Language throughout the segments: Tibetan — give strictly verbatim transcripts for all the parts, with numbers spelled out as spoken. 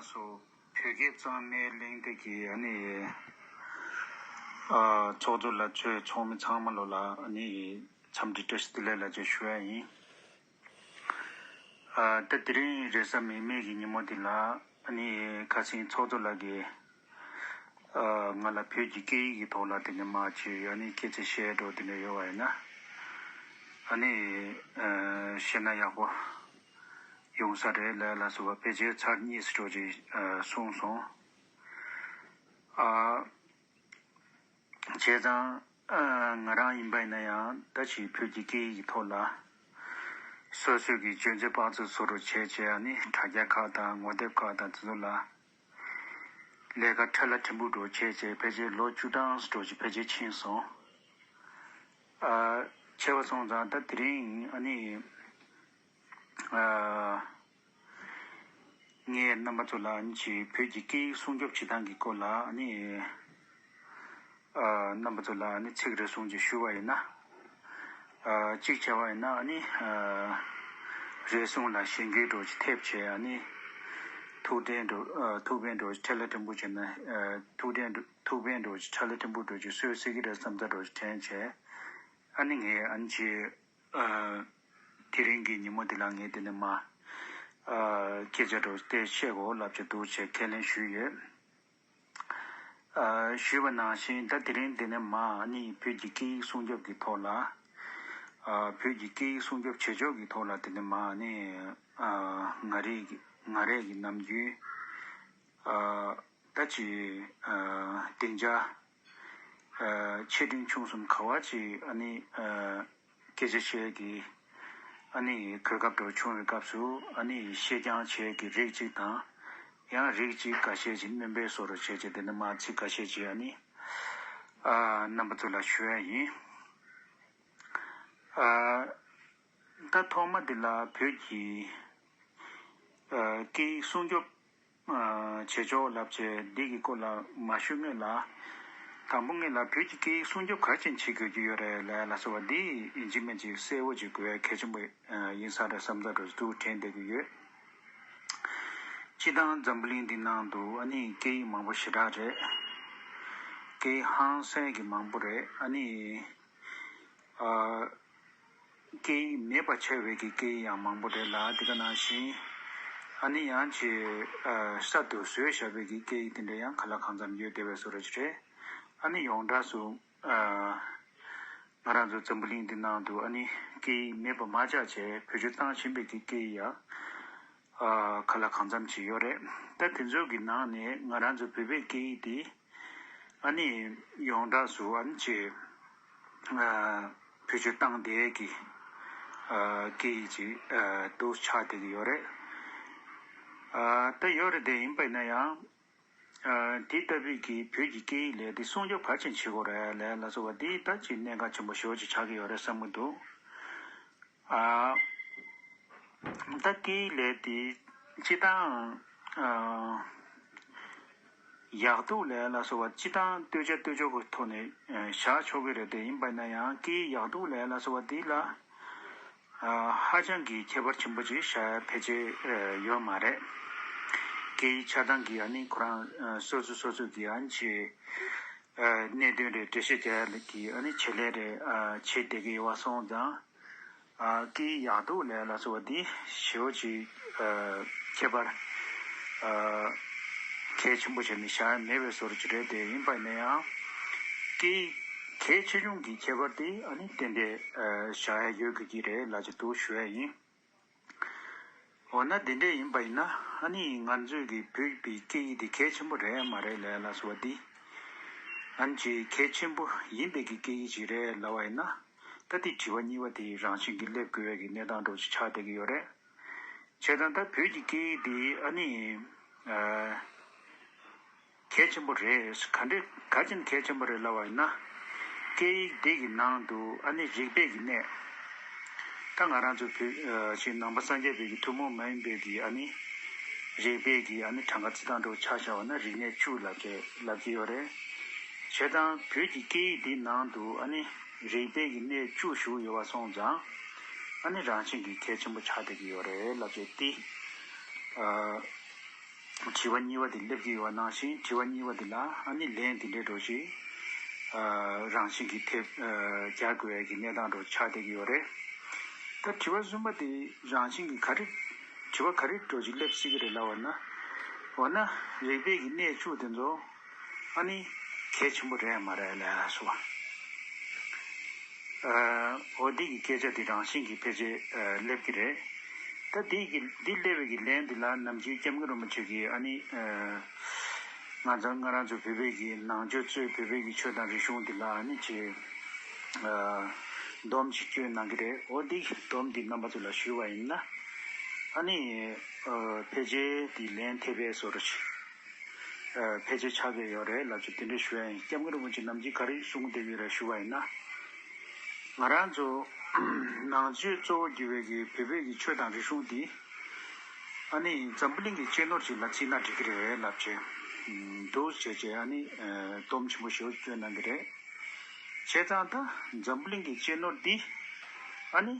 སོ། བོད་སྐད་གཙང་མའི་གླེང་སྟེགས་ཀྱི་ཨ་ནི་ཨ་ཚོགས་གཙོ་ལགས་མཆོག་ཚོགས་མི་ཚང་མ་ལོ་ལ་ཨ་ནི་འཚམས་འདྲི་བཀྲ་ཤིས་བདེ་ལེགས་ལགས་ཀྱི་ཞུ་ཡ་ཡིན། ཨ་ད་དེ་རིང་རེས་གཟའ་མིག་དམར་གྱི་ཉིན་མོ་འདི་ལ་ཨ་ནི་ཁ་སང་ཚོགས་གཙོ་ལགས་ཀྱིས་ཨ་ང་ལ་བོད་ཀྱི་སྐད་ཡིག་གི་ཐོག་ལ་དེ་ནས་མ་ཅིག་ཨ་ནི་སྐད་ཆ་བཤད་འགྲོ་དེ་འདྲ་ཡོད་པ་ཡིན་ན་ཨ་ནི་ཨ་བཤད་ན་ཡག་པོ་ཡོང་ས་རེད་ལ་ལ་སོགས་པ་ཕལ་ཆེར་ཚར་གཉིས་སུ་འགྲོ་ཅིག་ཨ་གསུངས་སོང་། ཨ་བྱས་ཙང་ཨ་ང་རང་ཡིན་པ་ཡིན་ན་ཡང་ད་ཅིག་བོད་ཀྱི་སྐད་ཡིག་གི་ཐོག་ལ་སོ་སོའི་གི་སྤྱོད་འཇུག་དཔང་བཙུགས་བཟོ་རུ་བྱས་བྱས་ཨ་ནི་དྲ་རྒྱ་ཁག་དང་ངོ་དེབ་ཁག་དང་དེ་ཚོ་ལ་ལས་ཀ་ཁྲ་ལ་ཕྲན་བུ་འགྲོ་བྱས་བྱས་ཕལ་ཆེར་ལོ་བཅུ་གྲངས་སུ་འགྲོ་ཅིག་ཕལ་ཆེར་ཕྱིན་སོང་། ཨ་བྱས་པ་སོང་ཙང་ད་དེ་རིང་ཨ་ནི་ཨ་ངས་རྣམ་པ་ཚོ་ལ་ཨ་ནི་ཅིག་བོད་ཀྱི་སྐད་ཡིག་སྲུང་སྐྱོབ་བྱེད་སྟངས་ཀྱི་སྐོར་ལ་ཨ་ནི་ཨ་རྣམ་པ་ཚོ་ལ་ཨ་ནི་ཚིག་རེ་ཟུང་ཅིག་ཞུ་བ་ཡིན་ན། ཨ་གཅིག་བྱས་པ་ཡིན་ན་ཨ་ནི་ཨ་རེ་ཟུང་ལ་གཞེན་སྐྱོན་འགྲོ་ཅིག་ཐེབས་བྱས་ཨ་ནི་ཐུགས་ཕན་འགྲོ་ཨ་ཐུགས་ཕན་འགྲོ་ཁྲལ་ལ་ཕྲན་བུ་བྱས་ན་ཨ་ཐུགས་ཕན་འགྲོ་ཐུགས་ཕན་འགྲོ་ཁྲལ་ལ་ཕྲན་བུ་འགྲོ་ཅིག་གསོས་སྲིད་ཀྱི་རེད་བསམ་ཚར་འགྲོ་ཅིག་དྲན་བྱས་ཨ་ནི་ངས་ཨ་ནི་ཅིག་ཨ་དེ་རིང་གི་ཉིན་མོ་འདི་ལ་ངས་འདི་ནས་མ་ཨ་སྐད་ཆ་འགྲོ་དེ་བཤད་དགོས་ལབ་ཀྱི་འདུག་ཅེས་ཁས་ལེན་ཞུས་ཡོད། ཨ་ཞུས་པ་ནང་བཞིན་ད་དེ་རིང་འདི་ནས་མ་ཨ་ནི་བོད་ཀྱི་སྐད་ཡིག་སྲུང་སྐྱོབ་ཀྱི་ཐོག་ལ་ཨ་བོད་ཀྱི་སྐད་ཡིག་སྲུང་སྐྱོབ་བྱེད་ཕྱོགས་ཀྱི་ཐོག་ལ་དེ་ནས་མ་ཨ་ནི་ཨ་ང་རེ་ང་རེ་གི་ནམ་རྒྱུན་ཨ་ད་ཅི་ཨ་སྡིངས་ཆ་ཨ་ཆེ་འབྲིང་ཆུང་གསུམ་ག་བ་ཅིག་ཨ་ནི་ཨ་སྐད་ཆ་བཤད་ཀྱི་ཨ་ནི་གོ་སྐབས་འདྲ་བྱུང་བའི་སྐབས་སུ་ཨ་ནི་བཤད་རྐྱང་བྱེད་ཀྱི་རིགས་གཅིག་དང་ཡང་རིགས་གཅིག་འགའ་ཤས་ཅིག་སྨན་པའི་བཟོ་འདྲ་བྱས་བྱས་དེ་ནས་མ་ཚིག་འགའ་ཤས་ཅིག་ཨ་ནི་ཨ་རྣམ་པ་ཚོ་ལ་ཞུ་ཡ་ཡིན། ཨ་ད་ཐོག་མ་འདི་ལ་བོད་ཀྱི་ཨ་སྐད་ཡིག་སྲུང་སྐྱོབ་ཨ་བྱེད་ཕྱོགས་ལབ་བྱས་འདི་གི་སྐོར་ལ་མ་ཞུ་སྔོན་ལ། དང་པོ་སྔོན་ལ་བོད་ཀྱི་སྐད་ཡིག་སྲུང་སྐྱོབ་ག་རེ་བྱས་ནས་བྱེད་དགོས་ཀྱི་ཡོད་རེད་ལ་ལ་སོགས་པ་འདི་ཡིན་གཅིག་མིན་གཅིག་གསལ་བོ་ཅིག་དགོས་ཡ་གལ་ཆེན་པོ་ཡིན་ས་རེད་བསམ་ཚར་འགྲོ་འདུག་དྲན་བསྡད་ཀྱི་ཡོད། སྤྱིར་བཏང་འཛམ་བུ་གླིང་འདི་ནང་དུ་ཨ་ནི་སྐད་ཡིག་མང་པོ་ཞེ་དྲག་རེད། སྐད་ཡིག་ཧང་སངས་ཀྱི་མང་པོ་རེད་ཨ་ནི། ཨ་སྐད་ཡིག་མེད་པ་ཆགས་པའི་གི་སྐད་ཡིག་ཡང་མང་པོ་རེད་ལ་དེ་ག་ནང་བཞིན་ཨ་ནི་ཡང་ཅིག་ཨ་གསར་དུ་བཟོས་བཞག་པའི་གི་སྐད་ཡིག་དེ་འདྲ་ཡང་ག་ལ་གང་འཚམ་ཡོད་བསྡད་པའི་བཟོ་འདྲ་ཅིག་རེད། ཨ་ནི་ཡོངས་གྲགས་སུ་ཨ་ང་རང་ཚོ་འཛམ་བུ་གླིང་འདི་ནང་དུ་ཨ་ནི་སྐད་ཡིག་མེད་པ་མ་ཆགས་བྱས་བེད་སྤྱོད་བཏང་བཞིན་པའི་གི་སྐད་ཡིག་ཡང་ཨ་ག་ལ་གང་འཚམ་ཅིག་ཡོད་རེད། ད་དེ་ཚོ་གི་ནང་ནས་ང་རང་ཚོ་བོད་པའི་སྐད་ཡིག་དེ་ཨ་ནི་ཡོངས་གྲགས་སུ་ཨ་ནི་ཅིག་ཨ་བེད་སྤྱོད་བཏང་བསྡད་ཀྱི་ཨ་སྐད་ཡིག་ཅིག་ཨ་འདུག་ཆགས་བསྡད་ཀྱི་ཡོད་རེད། ཨ་ད་ཡོད་རེད་དེ་ཡིན་པ་ཡིན་ན་ཡང་ཨ་དེ་ལྟ་བུའི་གི་བོད་ཀྱི་སྐད་ཡིག་ལས་དེ་སྲུང་སྐྱོབ་ག་རེ་བྱས་ནས་བྱེད་དགོས་རེད་ལ་ལ་སོགས་པ་དེ་ད་ཅིག་གནད་འགག་ཆེན་པོ་ཞེ་པོ་ཅིག་ཆགས་ཀྱི་ཡོད་རེད་བསམ་གྱི་འདུག་ཨ་ད་སྐད་ཡིག་ལས་དེ་སྤྱིར་བཏང་ཨ་ཡག་སྡུག་ལ་ལ་སོགས་པ་སྤྱིར་བཏང་ལྟོས་བཅས་ལྟོས་འཇོག་གི་ཐོག་ནས་ཨ་བཞག་ཆོག་གི་རེད་དེ་ཡིན་པ་ཡིན་ན་ཡང་སྐད་ཡིག་ཡག་སྡུག་ལ་ལ་སོགས་པ་དེ་ལ་ཨ་ཧ་ཅང་གི་ཁྱད་པར་ཆེན་པོ་ཅིག་བཞག་ཡ་ཕལ་ཆེར་ཨ་ཡོད་མ་རེད། སྐད་ཡིག་ཆ་ཚང་གི་ཨ་ནི་ཁོ་རང་ཨ་སོ་སོ་སོ་སོ་གི་ཨ་ནི་ཅིག་ཨ་གནད་དོན་རེ་འགྲེལ་བཤད་རྒྱག་ཡ་ལ་གི་ཨ་ནི་བྱེད་ལས་རེ་ཨ་བྱེད་བསྡད་ཀྱི་ཡོད་པ་སོང་ཙང་། ཨ་སྐད་ཡིག་ཡག་སྡུག་ལ་ལ་སོགས་པ་འདི་ཞེ་པོ་ཅིག་ཨ་ཁྱད་པར་ཨ་གལ་ཆེན་པོ་བྱས་ནས་བཞག་ཡ་མེད་པའི་བཟོ་འདྲ་ཅིག་རེད་དེ་ཡིན་པ་ཡིན་ན་ཡང་སྐད་ཡིག་གལ་ཆེ་ཆུང་གི་ཁྱད་པར་དེ་ཨ་ནི་ཏན་ཏན་ཨ་བཞག་ཡ་ཡོད་དགོས་ཀྱི་རེད་ལབ་ཀྱི་འདུག་ཞུ་ཡ་ཡིན། འོ་ན་དེ་འདྲས་ཡིན་པ་ཡིན་ན་ཨ་ནི་ང་ཚོས་ཀྱི་བོད་པའི་སྐད་ཡིག་དེ་གལ་ཆེན་པོ་རེད་མ་རེད་ལབ་ལ་སོགས་པ་འདི་ཨ་ནི་ཅིག་གལ་ཆེན་པོ་ཡིན་པའི་གི་སྐད་ཡིག་ཅིག་རེད་ལབ་པ་ཡིན་ན་ད་དེ་དྲི་བ་གཉིས་པ་དེ་རང་བཞིན་གྱིས་སླེབས་དགོས་པའི་གི་གནས་སྟངས་འདྲ་ཅིག་ཆགས་བསྡད་ཀྱི་ཡོད་རེད། བྱས་ཙང་ད་བོད་ཀྱི་སྐད་ཡིག་འདི་ཨ་ནི་ཨ་གལ་ཆེན་པོ་རེད། ག་འདྲས་ག་ཅིན་གལ་ཆེན་པོ་རེད་ལབ་པ་ཡིན་ན། སྐད་ཡིག་འདི་གི་ནང་དུ་ཨ་ནི་རིག་པའི་གི་གནས། ད་ང་རང་ཚོ་བོད་ཨ་ཅིག་ནང་པ་སངས་རྒྱས་པའི་གི་ཐུན་མོང་མ་ཡིན་པའི་གི་ཨ་ནི་རིག་པའི་གི་ཨ་ནི་གྲངས་ཀ་རྩི་སྟངས་འདྲ་ཆ་བཞག་པ་ན་རིག་གནས་བཅུ་ལབ་ཀྱི་ལབ་ཀྱི་ཡོད་རེད། བྱས་ཙང་བོད་ཀྱི་སྐད་ཡིག་འདི་ནང་དུ་ཨ་ནི་རིག་པའི་གི་གནས་བཅུ་ཞུགས་ཡོད་པ་སོང་ཙང་ཨ་ནི་རང་བཞིན་གྱི་གལ་ཆེན་པོ་ཆགས་བསྡད་ཀྱི་ཡོད་རེད་ལབ་ཀྱི་འདི་ཨ་ དྲི་བ་གཉིས་པ་དེ་སླེབས་ཀྱི་ཡོད་པ་ནང་བཞིན། དྲི་བ་གཉིས་པ་དེ་ལ་ཨ་ནི་ལན་དེ་འདྲའི་འདྲ་ཞིག་ཨ་རང་བཞིན་གྱིས་ཐེབས་ཨ་རྒྱག་དགོས་ཡ་གི་གནས་སྟངས་འདྲ་ཆགས་བསྡད་ཀྱི་ཡོད་རེད། ད་དྲི་བ་གསུམ་པ་དེ་རང་བཞིན་གྱིས་ག་རེ་དྲི་བ་ག་རེ་འདྲ་ཞིག་སླེབས་སྲིད་ཀྱི་རེད་ལབ་པ་ན། འོ་ན་རིགས་པས་ཀྱི་གནས་བཅུ་དེ་ཚོ་ཨ་ནི་གལ་ཆེན་པོ་རེད་མ་རེད་ལབ་སོང་བ། ཨ་འོ་འདི་གི་སྐད་ཆ་འདི་རང་བཞིན་གྱིས་ཕལ་ཆེར་ཨ་སླེབས་ཀྱི་རེད། ད་འདི་གི་འདི་སླེབས་པའི་གི་ལན་འདི་ལ་ནམ་རྒྱུན་སྐྱབས་མགོན་རིན་པོ་ཆེ་གིས་ཨ་ནི་ཨ་ང་ཚོ་ང་རང་ཚོ་བོད་པའི་གི་ནང་ཆོས་གཙོས་བོད་པའི་གི་ཆོས་དང་རིག་གཞུང་འདི་ལ་ཨ་ནི་ཅིག་ཨ་སྡོམ་ཅིག་བསྐྱོན་གནང་གི་རེད། འོ་འདི་སྡོམ་འདི་རྣམ་པ་ཚོ་ལ་ཞུས་པ་ཡིན་ན། ཨ་ནི་ཨ་ཕལ་ཆེར་འདི་ལན་ཐེབས་པའི་བཟོ་འདྲ་ཞིག་ཨ་ཕལ་ཆེར་ཆགས་ཀྱི་ཡོད་རེད་ལབ་ཅིག་དེ་འདྲ་ཞུ་ཡ་ཡིན། སྐྱབས་མགོན་རིན་པོ་ཆེ་ནམ་རྒྱུན་ག་རེ་གསུང་བསྡད་ཀྱི་ཡོད་རེད་ཞུ་བ་ཡིན་ན། ང་རང་ཚོ་ནང་ཆོས་གཙོ་བོ་གྱུར་བའི་གི་བོད་པའི་གི་ཆོས་དང་རིག་གཞུང་འདི་ཨ་ནི་འཛམ་བུ་གླིང་གི་གཅེས་ནོར་ཅིག་ལ་བརྩིས་ན་འགྲིག་གི་རེད་ལབ་བྱས་འདུག་བྱས་བྱས་ཨ་ནི་ཨ་སྡོམ་ཆེན་པོ་ཞེ་པོ་བསྐྱོན་གནང་གི་རེད། བྱས་ཙང་ད་འཛམ་བུ་གླིང་གི་གཅེས་ནོར་འདི་ཨ་ནི་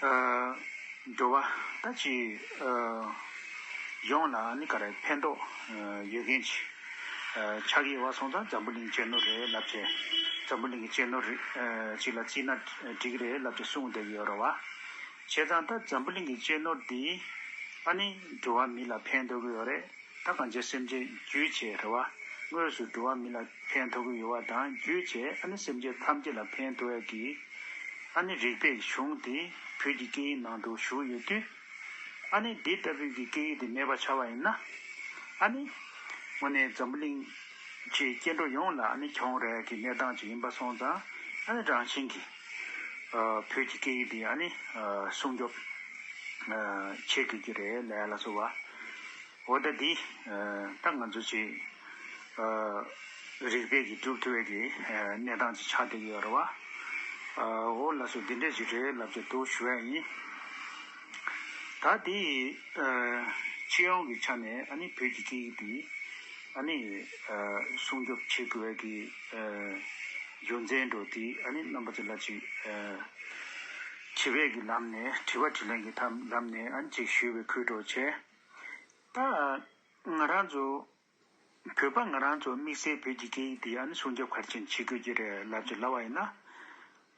ཨ་འགྲོ་བ་ད་ཅི་ཨ་ཡོངས་ལ་ཨ་ནི་ག་རེ་ཕན་ཐོགས་ཨ་ཡོད་མཁན་ཅིག་ཨ་ཆགས་ཀྱི་ཡོད་པ་སོང་ཙང་འཛམ་བུ་གླིང་གཅེས་ནོར་རེད་ལབ་བྱས། འཛམ་བུ་གླིང་གི་གཅེས་ནོར་རེད་ཨ་ཅིག་ལ་བརྩིས་ན་འགྲིག་གི་རེད་ལབ་བྱས་གསུངས་བསྡད་ཀྱི་ཡོད་རེད་བ། བྱས་ཙང་ད་འཛམ་བུ་གླིང་གི་གཅེས་ནོར་འདི་ཨ་ནི་འགྲོ་བ་མི་ལ་ཕན་ཐོགས་ཀྱི་ཡོད་རེད། ད་གང་ཅི་སེམས་ཅན་རྒྱུད་བྱས་རེད་བ། དངོས་སུ་འགྲོ་བ་མི་ལ་ཕན་ཐོགས་ཀྱི་ཡོད་པ་དང་རྒྱུད་བྱས་ཨ་ནི་སེམས་ཅན་ཐམས་ཅད་ལ་ཕན་ཐོགས་ཡ་གི་ཨ་ནི་རིག་པའི་གཞུང་དེ་བོད་ཀྱི་སྐད་ཡིག་ནང་དུ་བཞུགས་ཡོད་དུས། ཨ་ནི་འདི་ལྟ་བུའི་གི་སྐད་ཡིག་དེ་མེད་པ་ཆགས་པ་ཡིན་ན། ཨ་ནི་དངོས་གནས་འཛམ་བུ་གླིང་གི་སྐྱེ་འགྲོ་ཡོངས་ལ་ཨ་ནི་གྱོང་རག་གི་གནས་སྟངས་ཅིག་ཡིན་པ་སོང་ཙང་ཨ་ནི་རང་བཞིན་གྱིས་ཨ་བོད་ཀྱི་སྐད་ཡིག་དེ་ཨ་ནི་ཨ་སྲུང་སྐྱོབ་ཨ་བྱེད་དགོས་ཀྱི་རེད་ལབ་ལ་སོགས་པ། འོ་ད་འདི་ཨ་ད་ང་ཚོ་ཅིག་ཨ་རིག་པས་ཀྱིས་སྒྲུབ་ཐུབ་པའི་གི་ཨ་གནས་སྟངས་ཅིག་ཆགས་བསྡད་ཀྱི་ཡོད་རེད་བ། ཨ་འོ་ལགས་སོ་འདི་འདྲས་ཅིག་རེད་ལབ་ཅིག་འདུག་ཞུ་ཡ་ཡིན། ད་འདི་ཨ་སྤྱི་ཡོངས་ཀྱི་ཆ་ནས་ཨ་ནི་བོད་ཀྱི་སྐད་ཡིག་འདི་ཨ་ནི་ཨ་སྲུང་སྐྱོབ་བྱེད་དགོས་པའི་གི་ཨ་རྒྱུ་མཚན་འདྲ་འདི་ཨ་ནི་རྣམ་པ་ཚོ་ལ་ཅིག་ཨ་དྲི་བའི་གི་ལམ་ནས་དྲི་བ་དྲིས་ལན་གྱི་ཐབས་ལམ་ནས་ཨ་ནི་ཅིག་ཞུས་པའི་ཁུལ་འདྲ་བྱས། ད་ང་རང་ཚོ་བོད་པ་ང་རང་ཚོ་དམིགས་བསལ་བོད་ཀྱི་སྐད་ཡིག་འདི་ཨ་ནི་སྲུང་སྐྱོབ་ག་རེ་བྱས་ནས་བྱེད་དགོས་ཀྱི་རེད་ལབ་ཅིག་ལབ་པ་ཡིན་ན།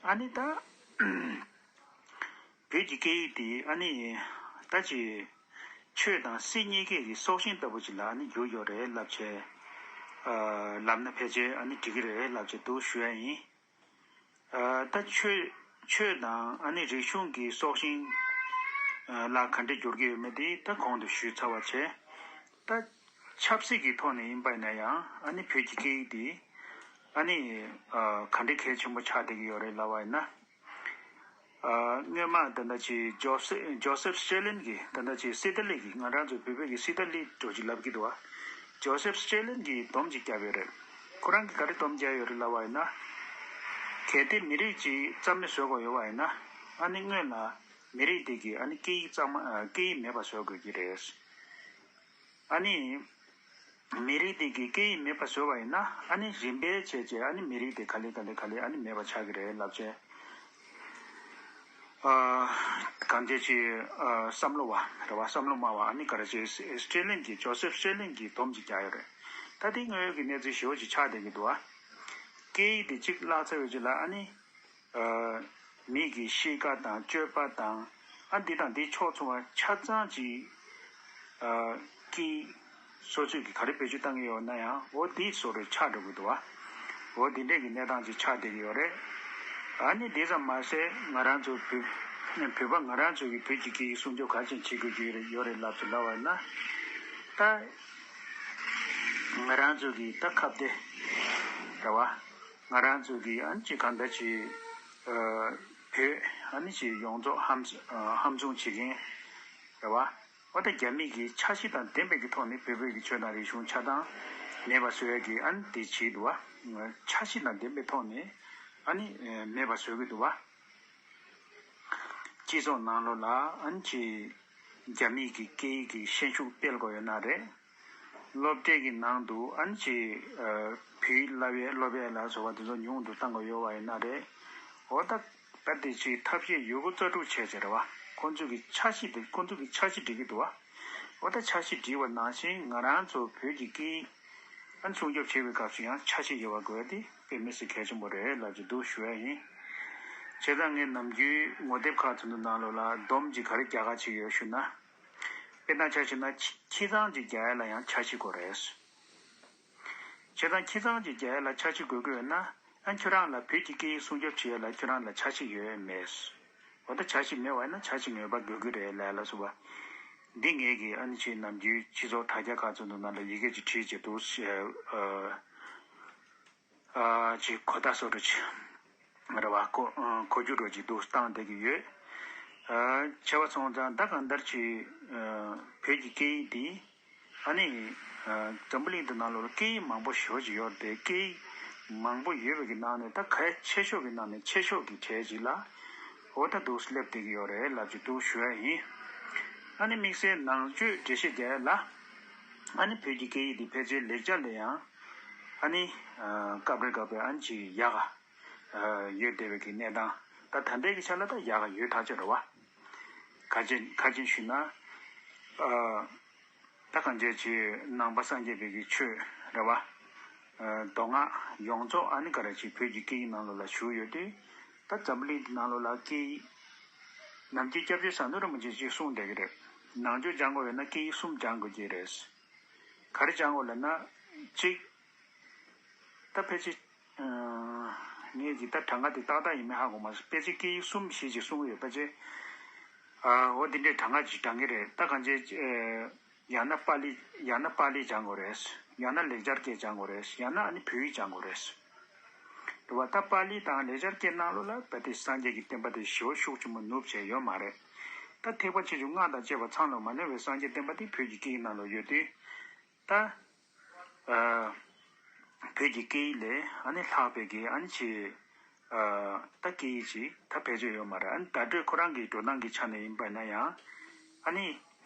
ཨ་ནི་ད་བོད་ཀྱི་སྐད་ཡིག་འདི་ཨ་ནི་ད་ཅི་ཆོས་དང་སྲིད་གཉིས་ཀའི་གི་སྲོག་ཤིང་ལྟ་བུ་ཅིག་ལ་ཨ་ནི་གྱུར་ཡོད་རེད་ལབ་བྱས་ཨ་ལབ་ན་ཕལ་ཆེར་ཨ་ནི་འགྲིག་གི་རེད་ལབ་བྱས་འདུག་ཞུ་ཡ་ཡིན། ཨ་ད་ཆོས་ཆོས་དང་ཨ་ནི་རིག་གཞུང་གི་སྲོག་ཤིང་ཨ་ལ་ག་འདྲ་འགྱུར་གྱི་ཡོད་མེད་དེ་ད་གོང་དུ་ཞུས་ཚར་བ་བྱས། ད་ཆབ་སྲིད་ཀྱི་ཐོག་ནས་ཡིན་པ་ཡིན་ན་ཡང་ཨ་ནི་བོད་ཀྱི་སྐད་ཡིག་དེ་ཨ་ནི་ཨ་ག་འདྲ་གལ་ཆེན་པོ་ཆགས་བསྡད་ཀྱི་ཡོད་རེད་ལབ་པ་ཡིན་ན། ཨ་སྔོན་མ་ད་ལྟ་ཅིག་ཇོ་སེ་ཇོ་སེབ་སི་ཊེ་ལིན་གྱིས་ད་ལྟ་ཅིག་སི་ཏཱ་ལི་གིས་ང་རང་ཚོ་བོད་པའི་གི་སི་ཏཱ་ལི་འདྲ་ཅིག་ལབ་ཀྱི་འདུག་བ། ཇོ་སེབ་སི་ཊེ་ལིན་གྱིས་སྡོམ་ཅིག་བརྒྱབ་ཡོད་རེད། ཁོ་རང་གིས་ག་རེ་སྡོམ་བརྒྱབ་ཡོད་རེད་ལབ་པ་ཡིན་ན། གལ་ཏེ་མི་རིགས་ཅིག་རྩ་མེད་བཟོ་དགོས་ཡོད་པ་ཡིན་ན། ཨ་ནི་སྔོན་ལ་མི་རིགས་དེ་གི་ཨ་ནི་སྐད་ཡིག་གཙང་མ་ཨ་སྐད་ཡིག་མེད་པ་བཟོ་དགོས་ཀྱི་རེད། ཨ་ནི་མི་རིགས་དེ་གི་སྐད་ཡིག་མེད་པ་བཟོས་པ་ཡིན་ན་ཨ་ནི་རིམ་པས་བྱས་བྱས་ཨ་ནི་མི་རིགས་དེ་ག་ལེ་ག་ལེ་ག་ལེ་ཨ་ནི་མེད་པ་ཆགས་ཀྱི་རེད་ལབ་བྱས། ཨ་གང་ཅི་ཅིག་ཨ་བསམ་བློ་བ་རེད་བ། བསམ་བློ་སྨྲ་བ་ཨ་ནི་ག་རེ་ཅིག་སི་ཊེ་ལིན་གྱིས་ཇོ་སེབ་སི་ཊེ་ལིན་གྱིས་སྡོམ་ཅིག་བརྒྱབ་ཡོད་རེད། ད་དེ་དངོས་ཡོད་ཀྱི་གནས་ཚུལ་ཞེ་པོ་ཅིག་ཆགས་བསྡད་ཀྱི་འདུག་བ། སྐད་ཡིག་དེ་གཅིག་བརླག་ཚར་བའི་རྗེས་ལ་ཨ་ནི། ཨ་མི་གི་གཤིས་ཀ་དང་སྤྱོད་པ་དང་ཨ་འདི་དང་འདི་ཕྱོགས་མཚུངས་པ་ཆ་ཚང་ཅིག་ཨ་སྐད་སོ་སོས་ཀྱི་ག་རེ་བེད་སྤྱོད་བཏང་གི་ཡོད་ན་ཡང་འོ་འདི་བཟོ་འདྲ་ཆགས་འགྲོ་གི་འདུག་བ། འོ་འདི་འདྲས་ཀྱི་གནས་སྟངས་ཅིག་ཆགས་བསྡད་ཀྱི་ཡོད་རེད། ཨ་ནི་འདི་ཙམ་མ་ཟད་ང་རང་ཚོ་བོད་བོད་པ་ང་རང་ཚོ་གི་བོད་ཀྱི་སྐད་ཡིག་སྲུང་སྐྱོབ་ག་རེ་བྱས་བྱེད་དགོས་ཀྱི་ཡོད་རེད་ལབ་ཅིག་ལབ་པ་ཡིན་ན། ད་ང་རང་ཚོ་གི་ད་ཁ་བརྡ་རེད་བ། ང་རང་ཚོ་གི་ཨ་ནི་ཅིག་གང་ལྟར་ཅིག་ཨ་བོད་ཨ་ནི་ཅིག་ཡོངས་རྫོགས་ཧམ་ཨ་ཧམ་བཟུང་བྱེད་མཁན་རེད་བ། འོ་ད་རྒྱ་མི་གི་འཆར་གཞི་དང་ལྡན་པའི་གི་ཐོག་ནས་བོད་བོད་ཀྱི་ཆོས་དང་རིག་གཞུང་ཆ་ཚང་མེད་པ་བཟོ་ཡ་གི་ཨ་ནི་དེ་བྱེད་འདུག་བ། འཆར་གཞི་དང་ལྡན་པའི་ཐོག་ནས་ཨ་ནི་མེད་པ་བཟོ་གི་འདུག་བ། སྤྱི་ཚོགས་ནང་ལོགས་ལ་ཨ་ནི་ཅིག་རྒྱ་མི་གི་སྐད་ཡིག་གི་ཤན་ཤུགས་སྤེལ་དགོས་ཡོད་ན་རེད། སློབ་གྲྭའི་གི་ནང་དུ་ཨ་ནི་ཅིག་ཨ་བོད་ཡིག་བསླབ་ཡས་སློབ་ཡས་ལ་སོགས་པ་དེ་ཚོ་ཉུང་དུ་བཏང་དགོས་ཡོད་པ་ཡིན་ན་རེད། འོ་ད་ད་དེ་ཅིག་ཐབས་ཤེས་ཡོད་རྒུ་རྩལ་སྤྲུགས་བྱས་ཟེར་བ། ཁོང་ཚོ་གི་འཆར་གཞི་དེ་ཁོང་ཚོ་གི་འཆར་གཞི་འགྲིག་གི་འདུག་བ། འོ་ད་འཆར་གཞི་བསྒྲིགས་པ་ནང་བཞིན་ང་རང་ཚོ་བོད་ཀྱི་སྐད་ཡིག་ཨ་ནི་སྲུང་སྐྱོབ་བྱེད་པའི་སྐབས་སུ་ཡང་འཆར་གཞི་ཡོད་པ་དགོས་དེ་དཔེ་མི་སྲིད་གལ་ཆེན་པོ་རེད་ལབ་ཅིག་འདུག་ཞུ་ཡ་ཡིན། བྱས་ཙང་ངས་ནམ་རྒྱུན་ངོ་དེབ་ཁག་ཚོ་ནང་ལོགས་ལ་སྡོམ་གྱིས་ག་རེ་རྒྱག་ག་བྱེད་ཀྱི་ཡོད་ཞུ་ན། དཔེར་ན་ཆ་བཞག་ན་ཁྱི་ཁྱི་ཚང་གཅིག་རྒྱག་ཡ་ལ་ཡང་འཆར་གཞི་དགོས་རེད། བྱས་ཙང་ཁྱི་ཚང་གཅིག་རྒྱག་ཡ་ལ་འཆར་གཞི་དགོས་ཀྱི་ཡོད་ན། ཨ་ཁྱོད་རང་ལ་བོད་ཀྱི་སྐད་ཡིག་སྲུང་སྐྱོབ་བྱེད་ཡ་ལ་ཁྱོད་རང་ལ་འཆར་གཞི་ཡོད་མེད། འོ་ད་འཆར་གཞི་མེད་པ་ཡིན་ན་འཆར་གཞི་ངེས་པར་དགོས་ཀྱི་རེད་ལབ་ལ་སོགས་པ། འདི་ངེད་ཀྱིས་ཨ་ནི་ཅིག་ནམ་རྒྱུན་སྤྱི་ཚོགས་དྲ་རྒྱ་ཁག་ཚོ་ནང་ལ་ཡི་གེ་ཅིག་བྲིས་ཅིག་འདུག་ཨ་ཅིག་གོ་བརྡ་བཟོ་འདྲ་ཅིག་རེད་བ། གོ་གོ་རྒྱུ་འདྲ་ཅིག་འདུག་བཏང་བསྡད་ཀྱི་ཡོད། བྱས་པ་སོང་ཙང་ད་གང་ལྟར་ཅིག་བོད་ཀྱི་སྐད་ཡིག་འདི། ཨ་ནི། འཛམ་བུ་གླིང་འདི་ནང་ལོགས་ལ་སྐད་ཡིག་མང་པོ་ཞེ་པོ་ཅིག་ཡོད་རེད་དེ། སྐད་ཡིག་མང་པོ་ཡོད་པའི་གི་ནང་ནས་ད་གལ་ཆེ་ཤོས་ཀྱི་ནང་ནས་ཆེ་ཤོས་ཀྱི་གྲས་ཅིག་ལ་འོ་ད་འདུག་སླེབས་བསྡད་ཀྱི་ཡོད་རེད་ལབ་ཅིག་འདུག་ཞུ་ཡ་ཡིན། ཨ་ནི་དམིགས་བསལ་ནང་ཆོས་འགྲེལ་བཤད་རྒྱག་ཡ་ལ། ཨ་ནི་བོད་ཀྱི་སྐད་ཡིག་འདི་ཕལ་ཆེར་ལེགས་སྦྱར་ལས་ཡང་། ཨ་ནི། སྐབས་རེ་སྐབས་རེ་ཨ་ནི་ཅིག་ཡག་ག་ཡོད་བསྡད་པའི་གི་གནས་སྟངས། ད་ད་ལྟའི་གི་ཆ་ལ་ད་ཡག་ག་ཡོད་ཐག་ཆོད་རེད་བ། ག་ཅི་ག་ཅི་ཞུས་ན། ད་གང་ཅི་ཅིག་ནང་པ་སངས་རྒྱས་པའི་གི་ཆོས་རེད་བ། མདོ་སྔགས་ཡོངས་རྫོགས་ཨ་ནི་ག་རེ་ཅིག་བོད་ཀྱི་སྐད་ཡིག་ནང་ལོགས་ལ་བཞུགས་ཡོད་དུས། ད་འཛམ་བུ་གླིང་འདི་ནང་ལོགས་ལ་སྐད་ཡིག་ནམ་རྒྱུན་སྐྱབས་རྗེ་ཟམ་གདོང་རིན་པོ་ཆེ་ཅིག་གསུངས་བསྡད་ཀྱི་རེད། ནང་ཆོས་སྦྱང་དགོས་ཡོད་ན་སྐད་ཡིག་གསུམ་སྦྱང་དགོས་ཀྱི་རེད། ག་རེ་སྦྱང་དགོས་ལབ་ན། གཅིག་ད་ཕལ་ཆེར། ངས་ཀྱི་ད་གྲངས་ཀ་དེ་ཏག་ཏག་ཡིན་མིན་ཧ་གོ་མ་སོང་། ཕལ་ཆེར་སྐད་ཡིག་གསུམ་བཞི་ཅིག་གསུང་གི་ཡོད་ཕལ་ཆེར། འོ་འདི་འདྲའི་གྲངས་ཀ་ཅིག་བགྲང་གི་རེད། ད་གང་ཅི། ཡང་ན་པཱ་ལི། ཡང་ན་པཱ་ལི་སྦྱང་དགོས་རེད། ཡང་ན་ལེགས་སྦྱར་སྐད་སྦྱང་དགོས་རེད། ཡང་ན་ཨ་ནི་བོད་ཡིག་སྦྱང་དགོས་རེད། རེད་བ། ད་པཱ་ལི་དང་ལེགས་སྦྱར་སྐད་ནང་ལོགས་ལ་ད་དེ་སངས་རྒྱས་ཀྱི་བསྟན་པ་དེ་ཞེ་པོ་ཤུགས་ཆེན་པོ་ནུབ་བྱས་ཡོད་མ་རེད། ད་ཐེག་པ་ཆེ་ཆུང་སྔགས་དང་བཅས་པ་ཚང་ལ་མ་གནས་པའི་སངས་རྒྱས་བསྟན་པ་དེ་བོད་ཀྱི་སྐད་ཡིག་ནང་ལོགས་ཡོད་དུས། ད། བོད་ཀྱི་སྐད་ཡིག་ལས་ཨ་ནི་ལྷག་པའི་གི་ཨ་ནི་ཅིག་ད་སྐད་ཡིག་ཅིག་ད་བེད་སྤྱོད་ཡོད་མ་རེད། ཨ་ནི་བརྡ་སྤྲོད་ཁོ་རང་གི་འགྲོ་སྟངས་ཀྱི་ཆ་ནས་ཡིན་པ་ན་ཡང་ཨ་ནི་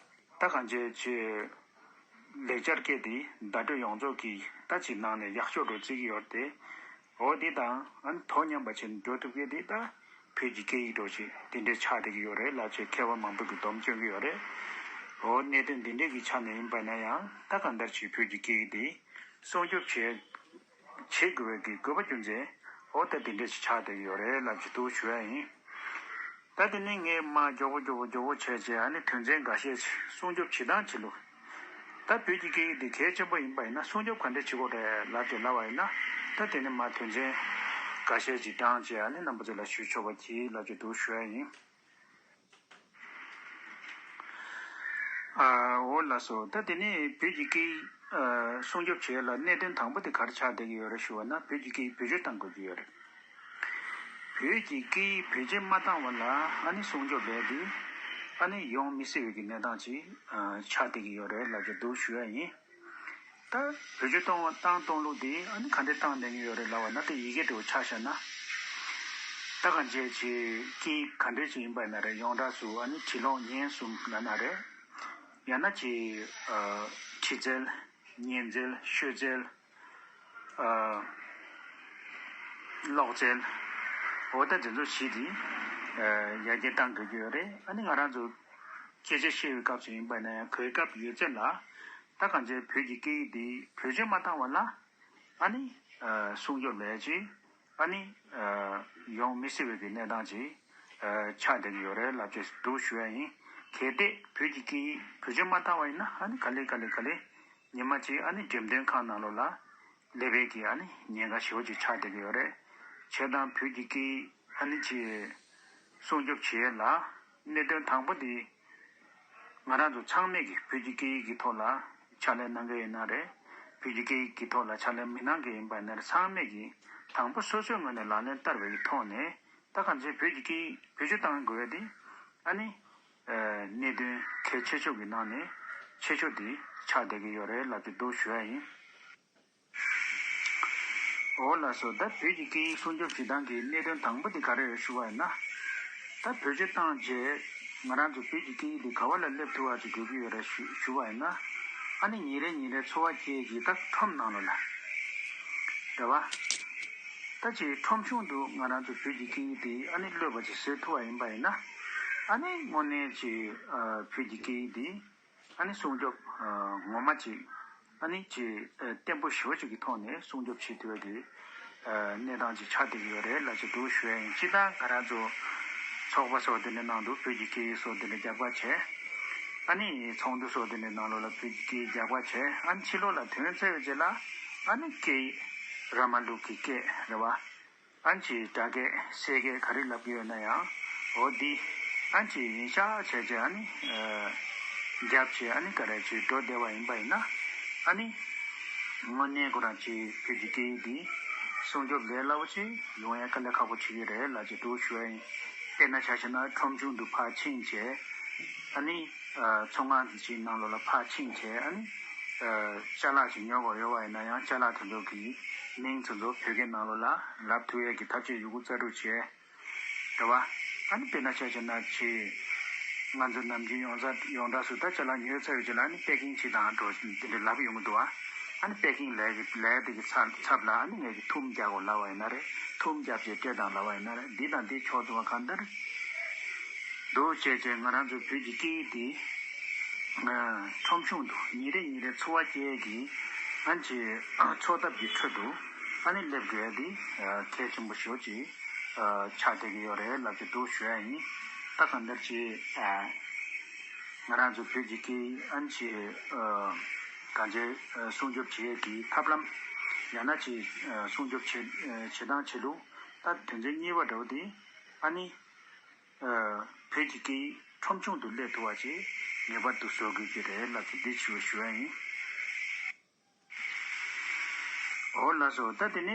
ད་གང་ཅི་ཅིག་ལེགས་སྦྱར་སྐད་དེ་བརྡ་སྤྲོད་ཡོངས་རྫོགས་ཀྱི་ད་ཅིག་ནང་ནས་ཡག་ཤོས་འགྲོ་བརྩི་གི་ཡོད་དེ། འོ་འདི་དང་ཨ་ནི་དོ་མཉམ་པ་ཅིག་འགྲོ་ཐུབ་མཁན་དེ་ད་བོད་ཀྱི་སྐད་ཡིག་འདྲ་ཅིག་དེ་འདྲས་ཆགས་བསྡད་ཀྱི་ཡོད་རེད་ལབ་ཅེས་མཁས་པ་མང་པོ་གིས་སྡོམ་བྱེད་ཀྱི་ཡོད་རེད། འོ་གནད་དོན་འདི་འདྲས་ཀྱི་ཆ་ནས་ཡིན་པ་ན་ཡང་ད་གང་ལྟར་ཅིག་བོད་ཀྱི་སྐད་ཡིག་དེ་སྲུང་སྐྱོབ་བྱེད་བྱེད་དགོས་པའི་གི་དགོས་པ་རྒྱུ་མཚན་འོ་ད་དེ་འདྲས་ཅིག་ཆགས་བསྡད་ཀྱི་ཡོད་རེད་ལབ་ཅེས་འདུག་ཞུ་ཡ་ཡིན། ད་དེ་ནས་ངས་མར་མགྱོགས་པོ་མགྱོགས་པོ་མགྱོགས་པོ་བྱས་བྱས་ཨ་ནི་དོན་ཚན་འགའ་ཤས་ཤིག་སྲུང་སྐྱོབ་བྱེད་སྟངས་བྱེད་ལུགས། ད་བོད་ཀྱི་སྐད་ཡིག་འདི་གལ་ཆེན་པོ་ཡིན་པ་ཡིན་ན་སྲུང་སྐྱོབ་ག་འདྲས་བྱེད་དགོས་རེད་ལབ་དེ་ལབ་པ་ཡིན་ན། ད་དེ་ནས་མར་དོན་ཚན་འགའ་ཤས་ཅིག་བགྲངས་བྱས་ཨ་ནི་རྣམ་པ་ཚོ་ལ་ཞུ་ཆོག་པ་གྱིས་ལབ་ཅེས་འདུག་ཞུ་ཡ་ཡིན། ཨ་འོ་ལགས་སོ། ད་དེ་ནས་བོད་ཀྱི་སྐད་ཡིག་ཨ་སྲུང་སྐྱོབ་བྱེད་ཡ་ལ་གནད་དོན་དང་པོ་དེ་ག་རེ་ཆགས་བསྡད་ཀྱི་ཡོད་རེད་ཞུ་བ་ན་བོད་ཀྱི་སྐད་ཡིག་བེད་སྤྱོད་གཏང་དགོས་ཀྱི་ཡོད་རེད། བོད་ཀྱི་སྐད་ཡིག་བེད་སྤྱོད་མ་བཏང་བ་ལ་ཨ་ནི་སྲུང་སྐྱོབ་ལས་དེ་ཨ་ནི་ཡོང་མི་སྲིད་པའི་གི་གནས་སྟངས་ཅིག་ཨ་ཆགས་བསྡད་ཀྱི་ཡོད་རེད་ལབ་ཅེས་འདུག་ཞུ་ཡ་ཡིན། ད་བེད་སྤྱོད་གཏོང་བ་བཏང་གཏོང་ལུགས་དེ་ཨ་ནི་ག་འདྲས་བཏང་བསྡད་ཀྱི་ཡོད་རེད་ལབ་པ་ན་ད་ཡི་གེ་འདྲ་བོ་ཆ་བཞག་ན། ད་གང་ཅི་ཅིག་སྐད་ཡིག་ག་འདྲས་ཅིག་ཡིན་པ་ཡིན་ན་རེད། ཡོངས་གྲགས་སུ་ཨ་ནི་བྲིས་ཀློག་ཉན་གསུམ་ལབ་ན་རེད། ཡང་ན་ཅིག་ཨ་འབྲི་རྩལ། ཉན་རྩལ། ཤོད་རྩལ། ཨ་ཀློག་རྩལ། འོ་ད་དེ་ཚོ་བཞི་དེ་ཨ་ཡར་རྒྱས་གཏང་དགོས་ཀྱི་ཡོད་རེད། ཨ་ནི་ང་རང་ཚོ་སྐད་ཆ་བཤད་པའི་སྐབས་སུ་ཡིན་པ་ན་ཡང་གོ་སྐབས་ཡོད་ཚད་ལ་ད་གང་ཅི་བོད་ཀྱི་སྐད་ཡིག་དེ་བེད་སྤྱོད་མ་བཏང་བ་ལ་ཨ་ནི་ཨ་སྲུང་སྐྱོབ་ལས་ཅིག་ཨ་ནི་ཨ་ཡོང་མི་སྲིད་པའི་གི་གནས་སྟངས་ཅིག་ཨ་ཆགས་བསྡད་ཀྱི་ཡོད་རེད་ལབ་ཅེས་འདུག་ཞུ་ཡ་ཡིན། གལ་ཏེ་བོད་ཀྱི་སྐད་ཡིག་བེད་སྤྱོད་མ་བཏང་བ་ཡིན་ན་ཨ་ནི་ག་ལེ་ག་ལེ་ག་ལེ་ཉི་མ་གཅིག་ཨ་ནི་འགྲེམས་སྟོན་ཁང་ནང་ལོགས་ལ་སླེབས་པའི་གི་ཨ་ནི་ཉེན་ཁ་ཞེ་པོ་ཅིག་ཆགས་བསྡད་ཀྱི་ཡོད་རེད། བྱས་ཙང་བོད་ཀྱི་སྐད་ཡིག་ཨ་ནི་ཅིག་སྲུང་སྐྱོབ་བྱེད་ཡས་ལ་གནད་དོན་དང་པོ་དེ་ང་རང་ཚོ་ཚང་མས་ཀྱི་བོད་ཀྱི་སྐད་ཡིག་གི་ཐོག་ལ་ཕྱག་ལས་གནང་གི་ཡིན་ན་རེད། བོད་ཀྱི་སྐད་ཡིག་གི་ཐོག་ལ་ཕྱག་ལས་མི་གནང་གི་ཡིན་པ་ཡིན་ན་རེད། ཚང་མས་ཀྱི་དང་པོ་སོ་སོའི་ངོས་ནས་ལག་ལེན་བསྟར་བའི་ཐོག་ནས་ད་གང་ཅི་བོད་ཀྱི་སྐད་ཡིག་བེད་སྤྱོད་གཏང་དགོས་ཡ་དེ་ཨ་ནི་གནད་དོན་གལ་ཆེ་ཤོས་ཀྱི་ནང་ནས་ཆེ་ཤོས་དེ་ཆགས་བསྡད་ཀྱི་ཡོད་རེད་ལབ་ཅེས་འདུག་ཞུ་ཡ་ཡིན། འོ་ལགས་སོ། ད་བོད་ཀྱི་སྐད་ཡིག་སྲུང་སྐྱོབ་བྱེད་སྟངས་ཀྱི་གནད་དོན་དང་པོ་དེ་ག་རེ་རེད་ཞུ་བ་ཡིན་ན། ད་བེད་སྤྱོད་བཏང་རྗེས་ང་རང་ཚོ་བོད་ཀྱི་སྐད་ཡིག་དེ་ག་བ་ལ་སླེབས་ཐུབ་པ་ཅིག་དགོས་ཀྱི་ཡོད་རེད་ཞུ་ཞུ་བ་ཡིན་ན། ཨ་ནི་ཉིན་རེ་ཉིན་རེ་འཚོ་བ་སྐྱེལ་གྱི་ད་ཁྲོམ་ནང་ལོགས་ལ་རེད་བ། ད་ཅིག་ཁྲོམ་གཞུང་དུ་ང་རང་ཚོ་བོད་ཀྱི་སྐད་ཡིག་དེ་ཨ་ནི་གློད་པ་ཅིག་བཟོ་ཐུབ་པ་ཡིན་པ་ཡིན་ན། ཨ་ནི་དངོས་གནས་ཅིག་ཨ་བོད་ཀྱི་སྐད་ཡིག་དེ། ཨ་ནི་སྲུང་སྐྱོབ་ངོ་མ་ཅིག་ཨ་ནི་ཅིག་བརྟན་པོ་ཞེ་པོ་ཅིག་གི་ཐོག་ནས་སྲུང་སྐྱོབ་བྱེད་ཐུབ་པའི་གི་གནས་སྟངས་ཅིག་ཆགས་བསྡད་ཀྱི་ཡོད་རེད་ལབ་ཅིག་འདུག་ཞུ་ཡ་ཡིན། སྤྱིར་བཏང་ང་རང་ཚོ་ཚོགས་པ་སོགས་དེ་འདྲའི་ནང་དུ་བོད་ཀྱི་སྐད་ཡིག་སོགས་དེ་འདྲ་རྒྱབ་ཁ་བྱས། ཨ་ནི་ཚོགས་འདུ་སོགས་དེ་འདྲའི་ནང་ལོགས་ལ་བོད་ཀྱི་སྐད་ཡིག་རྒྱབ་ཁ་བྱས། ཨ་ནི་ཕྱི་ལོགས་ལ་ཐོན་ཚར་བའི་རྗེས་ལ་ཨ་ནི་སྐད་ཡིག་ར་མ་ལུག་གི་སྐད་རེད་བ། ཨ་ནི་ཅིག་སྒྲ་སྐད་སེར་སྐད་ག་རེ་ལབ་ཀྱི་ཡོད་ན་ཡང་འོ་འདི་ཨ་ནི་ཅིག་ཡིན་ཤག་བྱས་བྱས་ཨ་ནི་རྒྱབ་བྱས་ཨ་ནི་ག་རེ་ཅིག་འགྲོ་བསྡད་པ་ཡིན་པ་ཡིན་ན་ཨ་ནི་དངོས་གནས་ཁོ་རང་ཅིག་བོད་ཀྱི་སྐད་ཡིག་འདི་སྲུང་སྐྱོབ་ལས་སླ་པོ་ཅིག་ཡོང་ཡ་དཀའ་ལས་ཁག་པོ་བྱེད་ཀྱི་རེད་ལབ་ཅིག་འདུག་ཞུ་ཡ་ཡིན། དཔེར་ན་ཆ་བཞག་ན་ཁྲོམ་གཞུང་དུ་ཕར་ཕྱིན་བྱས་ཨ་ནི་ཚོང་ཁང་ཅིག་ནང་ལོགས་ལ་ཕར་ཕྱིན་བྱས་ཨ་ནི་ཅ་ལག་ཅིག་ཉོ་དགོས་ཡོད་པ་ཡིན་ན་ཡང་ཅ་ལག་དེ་ཚོ་གི་མིང་དེ་ཚོ་བོད་སྐད་ནང་ལོགས་ལ་ལབ་ཐུབ་ཡས་ཀྱི་ཐབས་ཤེས་ཡོད་རྒུ་རྩལ་སྤྲུགས་བྱས། རེད་བ། ཨ་ནི་དཔེར་ན་ཆ་བཞག་ན་ཅིག་ང་ཚོ་ནམ་རྒྱུན་ཡོངས་གྲགས་ཡོངས་གྲགས་སུ་ད་ཅ་ལག་ཉོས་ཚར་བའི་རྗེས་ལ་ཨ་ནི་པེ་ཀིང་བྱེད་དང་འགྲོ་འདི་འདྲ་ལབ་ཡོང་གི་འདུག་བ། ཨ་ནི་པེ་ཀིང་ལས་ཀྱི་ལས་དེ་གི་ཚབ་ཚབ་ལ་ཨ་ནི་ངས་ཀྱི་ཐུམ་རྒྱག་དགོས་ལབ་པ་ཡིན་ན་རེད། ཐུམ་རྒྱབ་བྱས་སྤྲད་དང་ལབ་པ་ཡིན་ན་རེད། འདི་དང་འདི་ཕྱོགས་བསྡུ་བ་གང་ལྟར་འདུག་བྱས་བྱས་ང་རང་ཚོའི་བོད་ཀྱི་སྐད་ཡིག་འདི་ཁྲོམ་གཞུང་དུ་ཉིན་རེ་ཉིན་རེ་འཚོ་བ་སྐྱེལ་གྱི་ཨ་ནི་ཅིག་འཚོ་ཐབས་ཀྱི་ཁྲོད་དུ་ཨ་ནི་སླེབས་དགོས་ཡ་འདི་གལ་ཆེན་པོ་ཞེ་པོ་ཅིག་ཆགས་བསྡད་ཀྱི་ཡོད་རེད་ལབ་ཀྱི་འདུག་ཞུ་ཡ་ཡིན། ད་གང་ལྟར་ཅིག་ང་རང་ཚོ་བོད་ཀྱི་སྐད་ཡིག་ཨ་ནི་ཅིག་གང་ཅི་སྲུང་སྐྱོབ་བྱེད་ཡས་ཀྱི་ཐབས་ལམ་ཡང་ན་ཅིག་སྲུང་སྐྱོབ་བྱེད་བྱེད་སྟངས་བྱེད་ལུགས་ད་དོན་ཚན་གཉིས་པ་འདྲ་བོ་དེ་ཨ་ནི་བོད་ཀྱི་སྐད་ཡིག་ཁྲོམ་གཞུང་དུ་སླེབས་ཐུབ་པ་ཅིག་ངེས་པར་དུ་བཟོ་དགོས་ཀྱི་རེད་ལབ་ཀྱི་འདི་ཞུ་ཞུ་ཡ་ཡིན། འོ་ལགས་སོ། ད་དེ་ནས་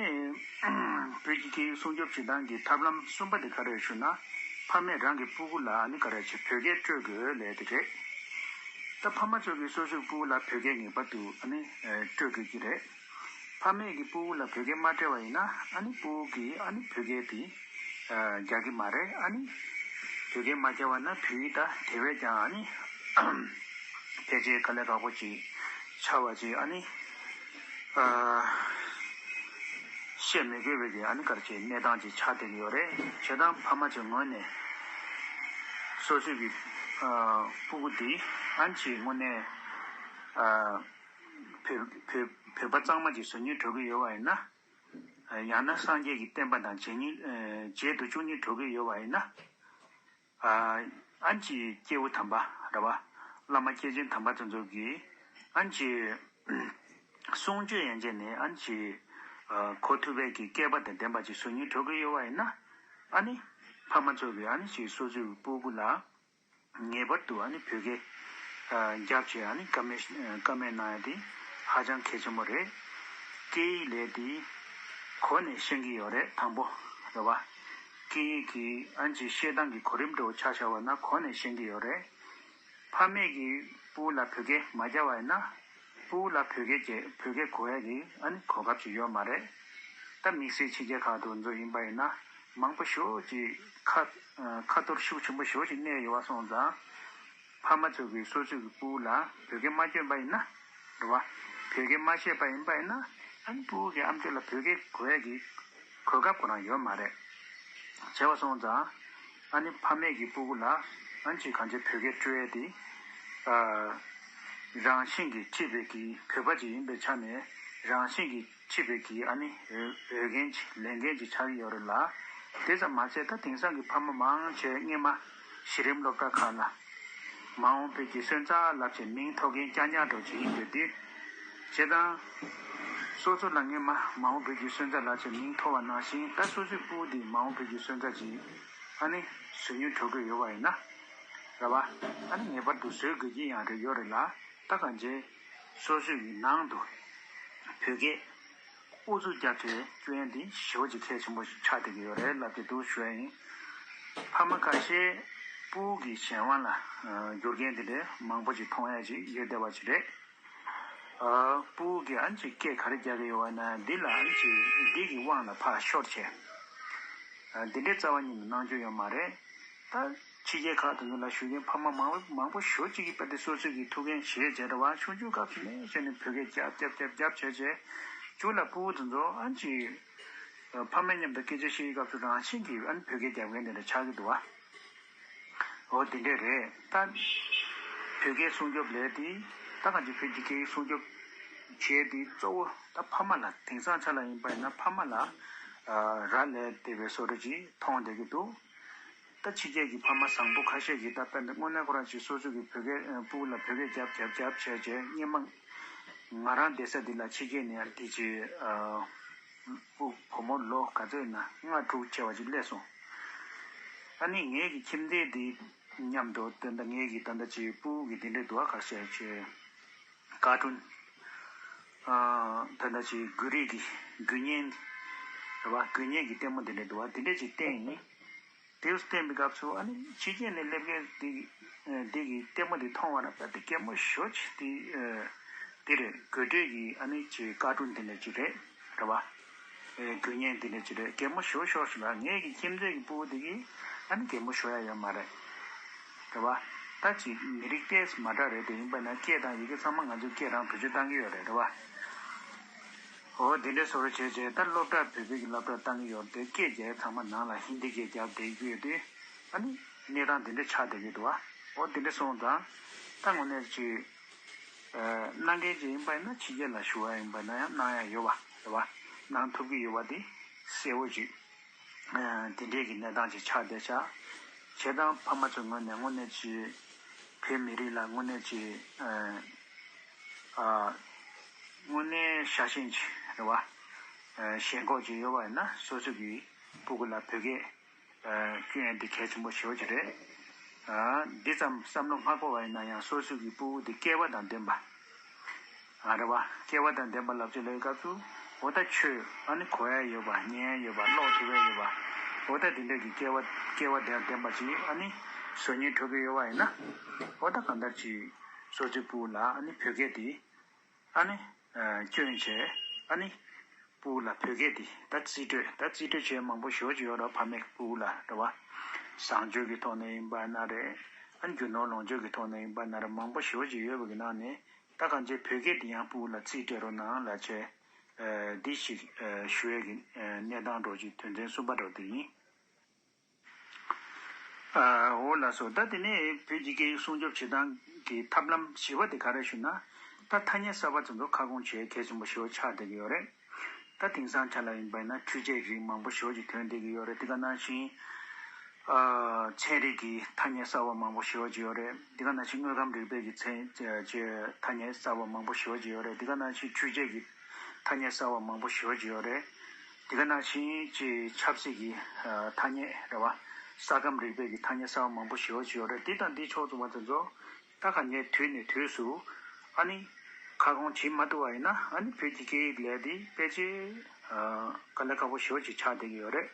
བོད་ཀྱི་སྐད་ཡིག་སྲུང་སྐྱོབ་བྱེད་སྟངས་ཀྱི་ཐབས་ལམ་གསུམ་པ་དེ་ག་རེ་རེད་ཞུ་ན། ཕ་མས་རང་གི་སྤུ་གུ་ལ་ཨ་ནི་ག་རེ་བྱེད་བོད་སྐད་སྤྲོད་དགོས་ལབ་དེ་རེད། ད་ཕ་མ་ཚོ་གིས་སོ་སོའི་སྤུ་གུ་ལ་བོད་སྐད་ངེས་པར་དུ་ཨ་ནི་སྤྲོད་དགོས་ཀྱི་རེད། ཕ་མས་ཀྱི་སྤུ་གུ་ལ་བོད་སྐད་མ་སྤྲད་པ་ཡིན་ན་ཨ་ནི་སྤུ་གུ་གིས་ཨ་ནི་བོད་སྐད་དེ་རྒྱག་གི་མ་རེད། ཨ་ནི་བོད་སྐད་མ་རྒྱག་པ་ན་བོད་ཡིག་ད་དེ་བས་ཀྱང་ཨ་ནི་ཕལ་ཆེར་དཀའ་ལས་ཁག་པོ་ཅིག་ཆགས་པ་ཅིག་ཨ་ནི་བཤད་མི་དགོས་པའི་གི་ཨ་ནི་ག་རེ་ཅིག་གནས་སྟངས་ཅིག་ཆགས་བསྡད་ཀྱི་ཡོད་རེད། བྱས་ཙང་ཕ་མ་ཚོའི་ངོས་ནས་སོ་སོའི་གི་སྤུ་གུ་འདི་ཨ་ནི་ཅིག་དངོས་གནས་བོད་བོད་བོད་པ་གཙང་མ་ཅིག་བཟོ་སྙིང་འདོད་ཀྱི་ཡོད་པ་ཡིན་ན། ཡང་ན་སངས་རྒྱས་ཀྱི་བསྟན་པ་དང་མཇལ་སྙིང་མཇལ་དུ་བཅུག་སྙིང་འདོད་ཀྱི་ཡོད་པ་ཡིན་ན། ཨ་ནི་ཅིག་སྐྱེས་བུ་དམ་པ་རེད་བ། བླ་མ་སྐྱེས་ཆེན་དམ་པ་དེ་ཚོ་གིས་ཨ་ནི་ཅིག་གསུང་ཆོས་ཡན་ཆད་ནས་ཨ་ནི་ཅིག་གོ་ཐུབ་པའི་གི་སྐལ་པ་དང་ལྡན་པ་ཅིག་བཟོ་སྙིང་འདོད་ཀྱི་ཡོད་པ་ཡིན་ན། ཨ་ནི་ཕ་མ་ཚོ་གིས་ཨ་ནི་ཅིག་སོ་སོའི་སྤུ་གུ་ལ། ངེས་པར་དུ་ཨ་ནི་བོད་སྐད་རྒྱབ་བྱས་ཨ་ནི་བཀའ་མོལ་བཀའ་མོལ་གནང་ཡ་དེ་ཧ་ཅང་གལ་ཆེན་པོ་རེད། སྐད་ཡིག་ལས་དེ་གོ་ནས་ཤེས་ཀྱི་ཡོད་རེད། དང་པོ་རེད་བ། སྐད་ཡིག་གི་ཨ་ནི་ཅིག་བཤད་སྟངས་ཀྱི་གོ་རིམ་འདྲ་བོ་ཆ་བཞག་པ་ན་གོ་ནས་ཤེས་ཀྱི་ཡོད་རེད། ཕ་མས་ཀྱི་སྤུ་གུ་ལ་བོད་སྐད་མ་རྒྱབ་པ་ཡིན་ན་སྤུ་གུ་ལ་བོད་སྐད་རྒྱ་བོད་སྐད་གོ་ཡ་གི་ཨ་ནི་གོ་སྐབས་ཅིག་ཡོད་མ་རེད། ད་དམིགས་བསལ་ཕྱི་རྒྱལ་ཁག་ཏུ་ཚོ་ཡིན་པ་ཡིན་ན་མང་པོ་ཞེ་པོ་ཅིག་ཁ་ཁ་ཐོར་ཤུགས་ཆེན་པོ་ཞེ་པོ་ཅིག་གནས་ཡོད་པ་སོང་ཙང་། ཕ་མ་ཚོ་གིས་སོ་སོའི་གི་སྤུ་གུ་ལ་བོད་སྐད་མ་སྐྱོན་པ་ཡིན་ན་རེད་བ། བོད་སྐད་མ་བཤད་པ་ཡིན་པ་ཡིན་ན་ཨ་ནི་སྤུ་གུ་གི་ཨམ་ཅོག་ལ་བོད་སྐད་གོ་ཡ་གི་གོ་སྐབས་ཁོ་རང་ཡོད་མ་རེད། བྱས་པ་སོང་ཙང་ཨ་ནི་ཕ་མས་ཀྱི་སྤུ་གུ་ལ་ཨ་ནི་ཅིག་གང་ཅི་བོད་སྐད་སྤྲོད་ཡས་དེ་ཨ་རང་བཞིན་གྱིས་ཁྲིད་པའི་གི་བོད་པ་ཅིག་ཡིན་པའི་ཆ་ནས་རང་བཞིན་གྱིས་ཁྲིད་པའི་གི་ཨ་ནི་འོས་འོས་འགན་ཅིག་ལས་འགན་ཅིག་ཆགས་ཀྱི་ཡོད་རེད་ལ། དེ་ཙམ་མ་ཟད་ད་དེང་སང་གི་ཕ་མ་མང་ཆེ་སྔས་མ་གཞི་རིམ་སློབ་གྲྭ་ཁག་ལ་མ་འོངས་བོད་ཀྱི་སོན་རྩ་ལབ་བྱས་མིང་ཐོགས་མཁན་རྐྱང་རྐྱང་འདྲ་བོ་ཅིག་ཡིན་དུས་དེ། བྱས་ཙང་སོ་སོ་ལ་སྔས་མ་མ་འོངས་བོད་ཀྱི་སོན་རྩ་ལབ་བྱས་མིང་ཐོགས་པ་ནང་བཞིན་ད་སོ་སོའི་སྤུ་གུ་དེ་མ་འོངས་བོད་ཀྱི་སོན་རྩ་ཅིག་ཨ་ནི་བཟོ་སྙིང་འདོད་ཀྱི་ཡོད་པ་ཡིན་ན་རེད་བ། ཨ་ནི་ངེས་པར་དུ་བཟོ་དགོས་ཀྱི་ཡང་རེད་ཡོད་རེད་ལ། ད་གང་ཅི་སོ་སོའི་གི་ནང་དུ་བོད་སྐད་ཨུ་ཚུགས་རྒྱབ་བྱས་སྐྱོན་དེ་ཞེ་པོ་ཅིག་གལ་ཆེན་པོ་ཞིག་ཆགས་བསྡད་ཀྱི་ཡོད་རེད་ལབ་ཀྱི་འདུག་ཞུ་ཡ་ཡིན། ཕ་མ་ཁ་ཤས་སྤུ་གུ་གི་གཞན་དབང་ལ་རྒྱུ་རྐྱེན་དེ་འདྲའི་མང་པོ་ཞིག་མཐོང་ཡ་ཞིག་ཡོད་བསྡད་པ་ཞིག་རེད། ཨ་སྤུ་གུ་གི་ཨ་ནི་ཅིག་སྐད་ག་རེ་རྒྱག་གི་ཡོད་པ་ན་འདི་ལ་ཨ་ནི་ཅིག་འདི་གི་དབང་ལ་ཕར་ཤོར་བྱས། ཨ་འདི་འདྲའི་རྩ་བ་ཉིད་ནས་གནང་རྒྱུ་ཡོད་མ་རེད། ད་ཕྱི་རྒྱལ་ཁག་དེ་ཚོ་ལ་བཞུགས་མཁན་ཕ་མ་མང་མང་པོ་ཞེ་པོ་ཅིག་གིས་དཔེ་དེ་སོ་སོ་གི་ཐུགས་འགན་བཞེས་བྱས་རེད་བ། ཆུང་ཆུང་སྐབས་སུ་ནས་བྱས་ནས་བོད་སྐད་རྒྱབ་རྒྱབ་རྒྱབ་རྒྱབ་བྱས་བྱས་མཇུག་ལ་སྤུ་གུ་དེ་ཚོ་ཨ་ནི་ཅིག་ཕ་མ་མཉམ་དུ་སྐད་ཆ་བཤད་ཀྱི་སྐབས་སུ་རང་བཞིན་གྱིས་ཨ་ནི་བོད་སྐད་རྒྱབ་མཁན་དེ་འདྲ་ཆགས་ཀྱི་འདུག་བ། འོ་དེ་འདྲས་རེད་ད། བོད་སྐད་སྲུང་སྐྱོབ་ལས་དེ་ད་གང་ཅི་བོད་ཀྱི་སྐད་ཡིག་སྲུང་སྐྱོབ་བྱས་དེ་གཙོ་བོ་ད་ཕ་མ་ལ་དེང་སང་ཆ་ལ་ཡིན་པ་ཡིན་ན་ཕ་མ་ལ་རག་ལས་བསྡད་པའི་བཟོ་འདྲ་ཅིག་མཐོང་བསྡད་ཀྱི་འདུག་ད་ཕྱི་རྒྱལ་གྱི་ཕ་མ་བཟང་པོ་ཁ་ཤས་ཀྱིས་ད་དཔེར་ན་དངོས་གནས་ཁོ་རང་ཅིག་སོ་སོ་གི་བོད་སྐད་ཨ་སྤུ་གུ་ལ་བོད་སྐད་རྒྱབ་རྒྱབ་རྒྱབ་བྱས་བྱས་སྔོན་མ་ང་རང་བསྡད་ས་འདི་ལ་ཕྱི་རྒྱལ་ནས་ཡང་དེ་ཅིག་ཨ་སྤུ་གུ་བུ་མོ་ལོ་ག་ཚོད་ཡིན་ན་ལྔ་དྲུག་བྱས་པ་ཅིག་སླེབས་སོང་། ཨ་ནི་ངེད་ཀྱི་ཁྱིམ་སྡེ་འདི་མཉམ་དུ་ད་ལྟ་ངེད་ཀྱི་ད་ལྟ་ཅིག་སྤུ་གུ་གི་འདི་འདྲ་འདུག་ཨ་ཁ་ཤས་ཅིག་ཀར་ཊུན། ཨ་ད་ལྟ་ཅིག་འགུལ་རིས་ཀྱི་འགུལ་བརྙན་རེད་བ། འགུལ་བརྙན་གྱི་ལྟད་མོ་འདི་འདྲ་འདུག་བ། འདི་འདྲ་ཅིག་བསྟན་ཡིན། དེ་བསྟན་པའི་སྐབས་སུ་ཨ་ནི་ཕྱི་རྒྱལ་ནས་སླེབས་མཁན་འདི་འདི་གི་ལྟད་མོ་འདི་མཐོང་བ་ན་ད་འདི་གད་མོ་ཤོར་ཅིག་འདི་འདི་རེད། དགོད་བྲོའི་གི་ཨ་ནི་ཅིག་ཀར་ཊུན་འདི་འདྲ་ཅིག་རེད་རེད་བ། ཨེ་འགུལ་བརྙན་འདི་འདྲ་ཅིག་རེད། གད་མོ་ཤོར་ཤོར་ཞིག་ལ་ངེད་ཀྱི་ཁྱིམ་མཚེས་ཀྱི་སྤུ་གུ་འདི་གིས་ཨ་ནི་གད་མོ་ཤོར་ཡ་ཡོད་མ་རེད་རེད་བ། ད་ཅིག་མི་རིགས་ཏོག་ཙམ་མ་འདྲ་རེད། དེ་ཡིན་པ་ན་སྐད་དང་ཡི་གེ་ཚང་མ་ང་ཚོས་སྐད་རང་བེད་སྤྱོད་བཏང་གི་ཡོད་རེད་རེད་བ། འོ་དེ་འདྲའི་བཟོ་འདྲ་བྱས་བྱས་ད་སློབ་གྲྭ་བོད་པའི་གི་སློབ་གྲྭ་བཏང་གི་ཡོད་རེད་དེ་སྐད་རྒྱག་ཡ་ཚང་མ་ནང་ལ་ཧིན་དི་སྐད་རྒྱབ་བསྡད་ཀྱི་ཡོད་དུས་ཨ་ནི་གནས་སྟངས་དེ་འདྲ་ཆགས་བསྡད་ཀྱི་འདུག་བ། འོ་དེ་འདྲ་སོང་ཙང་ད་དངོས་གནས་ཅིག་ཨ་གནང་མཁན་ཅིག་ཡིན་པ་ཡིན་ན་ཕྱི་རྒྱལ་ལ་བཞུགས་པ་ཡིན་པ་ན་ཡང་གནང་ཡ་ཡོད་བ་རེད་བ། གནང་ཐུབ་ཀྱི་ཡོད་བ་དེ་གསལ་བོ་ཅིག་ཨ་དེ་འདྲའི་གི་གནས་སྟངས་ཅིག་ཆགས་བསྡད་ཤག་བྱས་ཙང་ཕ་མ་ཚོའི་ངོས་ནས་དངོས་གནས་ཅིག་བོད་མི་རིགས་ལ་དངོས་གནས་ཅིག་ཨ་ཨ་དངོས་གནས་ཤ་ཞེན་ཅིག་རེད་བ། ཨ་ཞེན་ཁོག་ཅིག་ཡོད་བ་ཡིན་ན་སོ་སོ་གི་སྤུ་གུ་ལ་བོད་སྐད་ཨ་སྐྱོན་ཡ་འདི་གལ་ཆེན་པོ་ཞེ་པོ་ཅིག་རེད། ཨ་འདི་ཙམ་བསམ་བློ་མ་འཁོར་བ་ཡིན་ན་ཡང་སོ་སོ་གི་སྤུ་གུ་འདི་སྐལ་བ་དང་ལྡན་པ། ཨ་རེད་བ། སྐལ་བ་དང་ལྡན་པ་ལབ་ཅིག་ལབ་སྐབས་སུ་འོ་ད་ཆོས་ཨ་ནི་གོ་ཡ་ཡོད་པ་ཉན་ཡ་ཡོད་པ་ཀློག་ཐུབ་ཡ་ཡོད་པ་འོ་ད་དེ་འདྲ་གི་སྐལ་བ་སྐལ་བ་དང་ལྡན་པ་ཅིག་ཨ་ནི་བཟོ་སྙིང་བྲོ་གི་ཡོད་བ་ཡིན་ན་འོ་ད་གང་ལྟར་ཅིག་སོ་སོའི་སྤུ་གུ་ལ་ཨ་ནི་བོད་སྐད་དེ་ཨ་ནི་ཨ་སྐྱོན་བྱས་ཨ་ནི་སྤུ་གུ་ལ་བོད་སྐད་དེ་ད་རྩིས་སྤྲོད་ད་རྩིས་སྤྲོད་བྱས་མང་པོ་ཞེ་པོ་ཅིག་ཡོད་རེད། ཕ་མས་སྤུ་གུ་ལ་རེད་བ། བཟང་སྤྱོད་ཀྱི་ཐོག་ནས་ཡིན་པ་ན་རེད། ཨ་རྒྱུ་ནོར་ལོངས་སྤྱོད་ཀྱི་ཐོག་ནས་ཡིན་པ་ན་རེད། མང་པོ་ཞེ་པོ་ཅིག་ཡོད་པ་གི་ནང་ནས་ད་གང་ཅི་བོད་སྐད་དེ་ཡང་སྤུ་གུ་ལ་རྩིས་སྤྲད་རོགས་གནང་ལབ་བྱས་ཨ་འདི་ཞིག་ཨ་ཞུ་ཡས་ཀྱི་ཨ་གནས་སྟངས་འདྲ་ཅིག་དོན་ཚན་གསུམ་པ་འདྲ་དེ་ཡིན། ཨ་འོ་ལགས་སོ། ད་དེ་ནས་བོད་ཀྱི་སྐད་ཡིག་སྲུང་སྐྱོབ་བྱེད་སྟངས་ཀྱི་ཐབས་ལམ་བཞི་པ་དེ་ག་རེ་ཞུ་ན། ད་ཐ་སྙད་གསར་པ་ཚོ་ཚོ་ཁ་སྐོང་བྱེད་གལ་ཆེན་པོ་ཞེ་པོ་ཆགས་བསྡད་ཀྱི་ཡོད་རེད། ད་དེང་སང་ཆ་ལ་ཡིན་པ་ཡིན་ན་འཕྲུལ་ཆས་རིགས་མང་པོ་ཞེ་པོ་ཅིག་ཐོན་བསྡད་ཀྱི་ཡོད་རེད། དེ་ག་ནང་བཞིན་ཨ་ཚན་རིག་གི་ཐ་སྙད་གསར་པ་མང་པོ་ཞེ་པོ་ཅིག་ཡོད་རེད། དེ་ག་ནང་བཞིན་དངོས་ཁམས་རིག་པའི་གི་ཚན་ཅེས་ཐ་སྙད་གསར་པ་མང་པོ་ཞེ་པོ་ཅིག་ཡོད་རེད། དེ་ག་ནང་བཞིན་འཕྲུལ་ཆས་ཀྱི་ཐ་སྙད་གསར་པ་མང་པོ་ཞེ་པོ་ཅིག་ཡོད་རེད། དེ་ག་ནང་བཞིན་ཅིག་ཆབ་སྲིད་ཀྱི་ཨ་ཐ་སྙད་རེད་བ། ས་ཁམས་རིག་པའི་གི་ཐ་སྙད་གསར་པ་མང་པོ་ཞེ་པོ་ཅིག་ཡོད་རེད། འདི་དང་འདི་ཕྱོགས་བཙུགས་པ་དེ་ཚོ་ད་ག་ནས་དུས་ནས་དུས་སུ་ཨ་ནི་ཁ་སྐོང་བྱེད་མ་ཐུབ་པ་ཡིན་ན་ཨ་ནི་བོད་ཀྱི་སྐད་ཡིག་ལས་དེ་ཕལ་ཆེར་ཨ་དཀའ་ལས་ཁག་པོ་ཞེ་པོ་ཅིག་ཆགས་བསྡད་ཀྱི་ཡོད་རེད།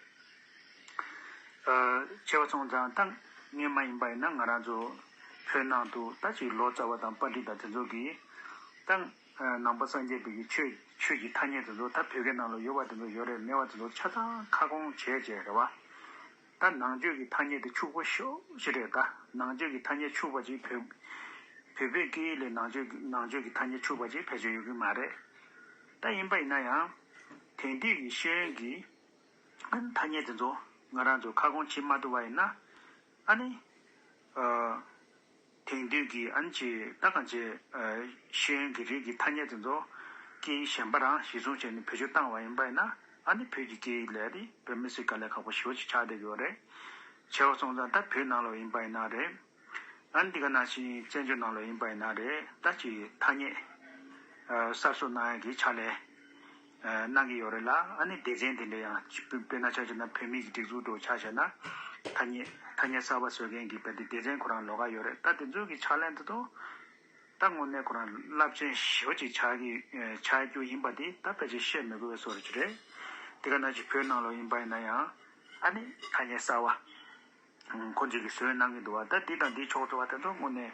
ཨ་བྱས་པ་སོང་ཙང་ད་སྔོན་མ་ཡིན་པ་ཡིན་ན་ང་རང་ཚོ་བོད་ནང་དུ་ད་ཅིག་ལོ་ཙཱ་བ་དང་པཎྜི་ཏ་དེ་ཚོ་གིས་ད་ནང་པ་སངས་རྒྱས་པའི་གི་ཆོས་ཆོས་ཀྱི་ཐ་སྙད་དེ་ཚོ་ད་བོད་སྐད་ནང་ལ་ཡོད་པ་དེ་ཚོ་ཡོད་རེད། མེད་པ་དེ་ཚོ་ཆ་ཚང་ཁ་སྐོང་བྱས་བྱས་རེད་བ། ད་ནང་ཆོས་ཀྱི་ཐ་སྙད་དེ་ཕྱུག་པོ་ཤོག་ཞིག་རེད། ད་ནང་ཆོས་ཀྱི་ཐ་སྙད་ཕྱུག་པ་ཅིག་བོད་བོད་པའི་སྐད་ཡིག་ལས་ནང་ཆོས་ནང་ཆོས་ཀྱི་ཐ་སྙད་ཕྱུག་པ་ཅིག་ཕལ་ཆེར་ཡོད་ཀྱི་མ་རེད། ད་ཡིན་པ་ཡིན་ན་ཡང་དེང་དུས་ཀྱི་ཤེས་ཡོན་གྱི་ཐ་སྙད་དེ་ཚོ་ང་རང་ཚོ་ཁ་སྐོང་བྱེད་མ་ཐུབ་པ་ཡིན་ན་ཨ་ནི་ཨ། དེང་དུས་ཀྱི་ཨ་ནི་ཅིག་ད་གང་ཅི་ཨ་ཤེས་ཡོན་གྱི་རིགས་ཀྱི་ཐ་སྙད་དེ་ཚོ་སྐད་ཡིག་གཞན་པ་རང་གཞིར་བཟུང་བྱས་ནས་བེད་སྤྱོད་བཏང་བ་ཡིན་པ་ཡིན་ན་ཨ་ནི་བོད་ཀྱི་སྐད་ཡིག་ལས་དེ་དཔེ་མི་སྲིད་དཀའ་ལས་ཁག་པོ་ཞེ་པོ་ཅིག་ཆགས་བསྡད་ཀྱི་ཡོད་རེད། བྱས་པ་སོང་ཙང་ད་བོད་ནང་ལོགས་ཡིན་པ་ཡིན་ན་རེད། ཨ་ནི་འདི་ག་ནང་བཞིན་བཙན་བྱོལ་ནང་ལོགས་ཡིན་པ་ཡིན་ན་རེད། ད་ཅིག་ཐ་སྙད་ཨ་གསར་བཟོ་གནང་ཡ་གི་ཕྱག་ལས་ཨ་གནང་གི་ཡོད་རེད་ལ། ཨ་ནི་སྡེ་ཚན་དེ་འདྲ་ཡང་དཔེར་ན་ཆ་བཞག་ན་བོད་མི་གི་སྒྲིག་འཛུགས་འདྲ་བོ་ཆ་བཞག་ན་ཐ་སྙད་ཐ་སྙད་གསར་པ་བཟོ་མཁན་གྱི་དཔེ་དེ་སྡེ་ཚན་ཁོ་རང་ལོགས་ཀ་ཡོད་རེད། ད་དེ་ཚོ་གི་ཕྱག་ལས་འདི་ཚོ་ད་དངོས་གནས་ཁོ་རང་རླབས་ཆེན་ཞེ་པོ་ཅིག་ཆགས་ཀྱི་ཆགས་རྒྱུ་ཡིན་པ་དེ་ད་ཕལ་ཆེར་བཤད་མི་དགོས་པའི་བཟོ་འདྲ་ཅིག་རེད། དེ་ག་ནང་བཞིན་བོད་ནང་ལོགས་ཡིན་པ་ཡིན་ན་ཡང་ཨ་ནི་ཐ་སྙད་གསར་པ། ཁོང་ཚོས་ཀྱིས་བཟོས་གནང་གི་འདུག་བ། ད་འདི་དང་འདིའི་ཕྱོགས་གཙོ་བ་དེ་ཚོ་དངོས་གནས་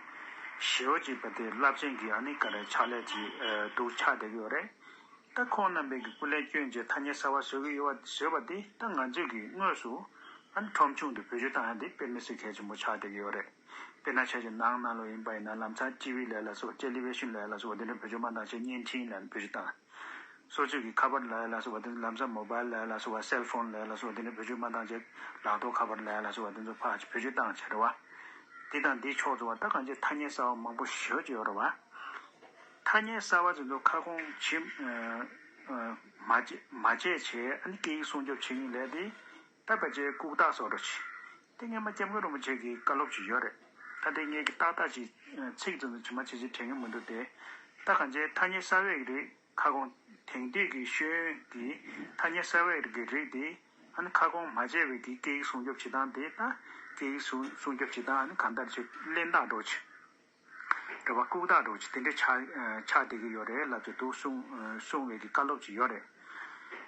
ཞེ་པོ་ཅིག་པ་དེ་རླབས་ཆེན་གྱི་ཨ་ནི་ག་རེ་ཕྱག་ལས་ཅིག་འདུག་ཆགས་བསྡད་ཀྱི་ཡོད་རེད། ད་ཁོང་རྣམ་པས་ཀྱི་སྐུ་ལས་བསྐྱོན་བྱས་ཐ་སྙད་གསར་བ་བཟོ་གི་ཡོད་པ་བཟོས་པ་འདི་ད་ང་ཚོས་ཀྱིས་དངོས་སུ་ཨ་ནི་ཁྲོམ་ཆུང་དུ་བེད་སྤྱོད་བཏང་ཡ་འདི་དཔེ་མི་སྲིད་གལ་ཆེན་པོ་ཆགས་བསྡད་ཀྱི་ཡོད་རེད། དཔེར་ན་ཆ་བཞག་ནང་ནང་ལོགས་ཡིན་པ་ཡིན་ན་ལམ་སང་ཊི་ཝི་ལབ་ཡ་ལ་སོགས་པ་ཊེ་ལི་ཝི་ཤན་ལབ་ཡ་ལ་སོགས་པ་འདི་འདྲ་བེད་སྤྱོད་མ་བཏང་བྱས་བརྙན་འཕྲིན་ལབ་ཡ་བེད་སྤྱོད་བཏང་། སོ་སོ་གི་ཁ་པར་ལབ་ཡ་ལ་སོགས་པ་དེ་ཚོ་ལམ་སང་མོ་བཱལ་ལབ་ཡ་ལ་སོགས་པ་སེལ་ཕོན་ལབ་ཡ་ལ་སོགས་པ་དེ་འདྲ་བེད་སྤྱོད་མ་བཏང་བྱས་ལག་ཐོགས་ཁ་པར་ལབ་ཡ་ལ་སོགས་པ་དེ་ཚོ་ཕར་བེད་སྤྱོད་བཏང་བྱས་རེད་བ། འདི་དང་འདིའི་ཕྱོགས་སུ་བ་ད་གང་ཅི་ཐ་སྙད་གསར་བ་མང་པོ་ཞེ་པོ་ཅིག་ཡོད་རེད་བ། ཐ་སྙད་གསར་བ་དེ་ཚོ་ཁ་སྐོང་བྱེད་མ་བྱེད་མ་བྱས་བྱས་ཨ་ནི་སྐད་ཡིག་སྲུང་སྐྱོབ་བྱེད་མཁན་ལས་དེ་ད་ཕལ་ཆེར་ལྐུགས་རྟགས་བཟོ་འདྲ་ཅིག་དེ་སྔོན་མ་སྐྱབས་མགོན་རིན་པོ་ཆེ་གི་བཀའ་སློབ་ཅིག་ཡོད་རེད། ད་དེ་ངས་ཀྱི་ཏག་ཏག་ཅིག་ཚིག་དེ་ཚོ་ཇི་མ་ཇི་བཞིན་དྲན་གྱི་མི་འདུག་སྟེ། ད་གང་ཅི་ཐ་སྙད་གསར་བའི་རིགས། ཁ་སྐོང་། དེང་དུས་ཀྱི་ཤེས་ཡོན་གྱི་ཐ་སྙད་གསར་བའི་གི་རིགས་དེ་ཨ་ནི་ཁ་སྐོང་མ་བྱས་པའི་གི་སྐད་ཡིག་སྲུང་སྐྱོབ་བྱེད་སྟངས་དེ་ད་སྐད་ཡིག་སྲུང་སྲུང་སྐྱོབ་བྱེད་སྟངས་ཨ་ནི་གང་ལྟར་ཅིག་གླེན་རྟགས་འདྲ་ཅིག་རེད་བ། ལྐུགས་རྟགས་འདྲ་ཅིག་དེ་འདྲ་ཆགས་ཆགས་བསྡད་ཀྱི་ཡོད་རེད་ལབ་ཅིག་འདུག་གསུང་གསུང་བའི་གི་བཀའ་སློབ་ཅིག་ཡོད་རེད།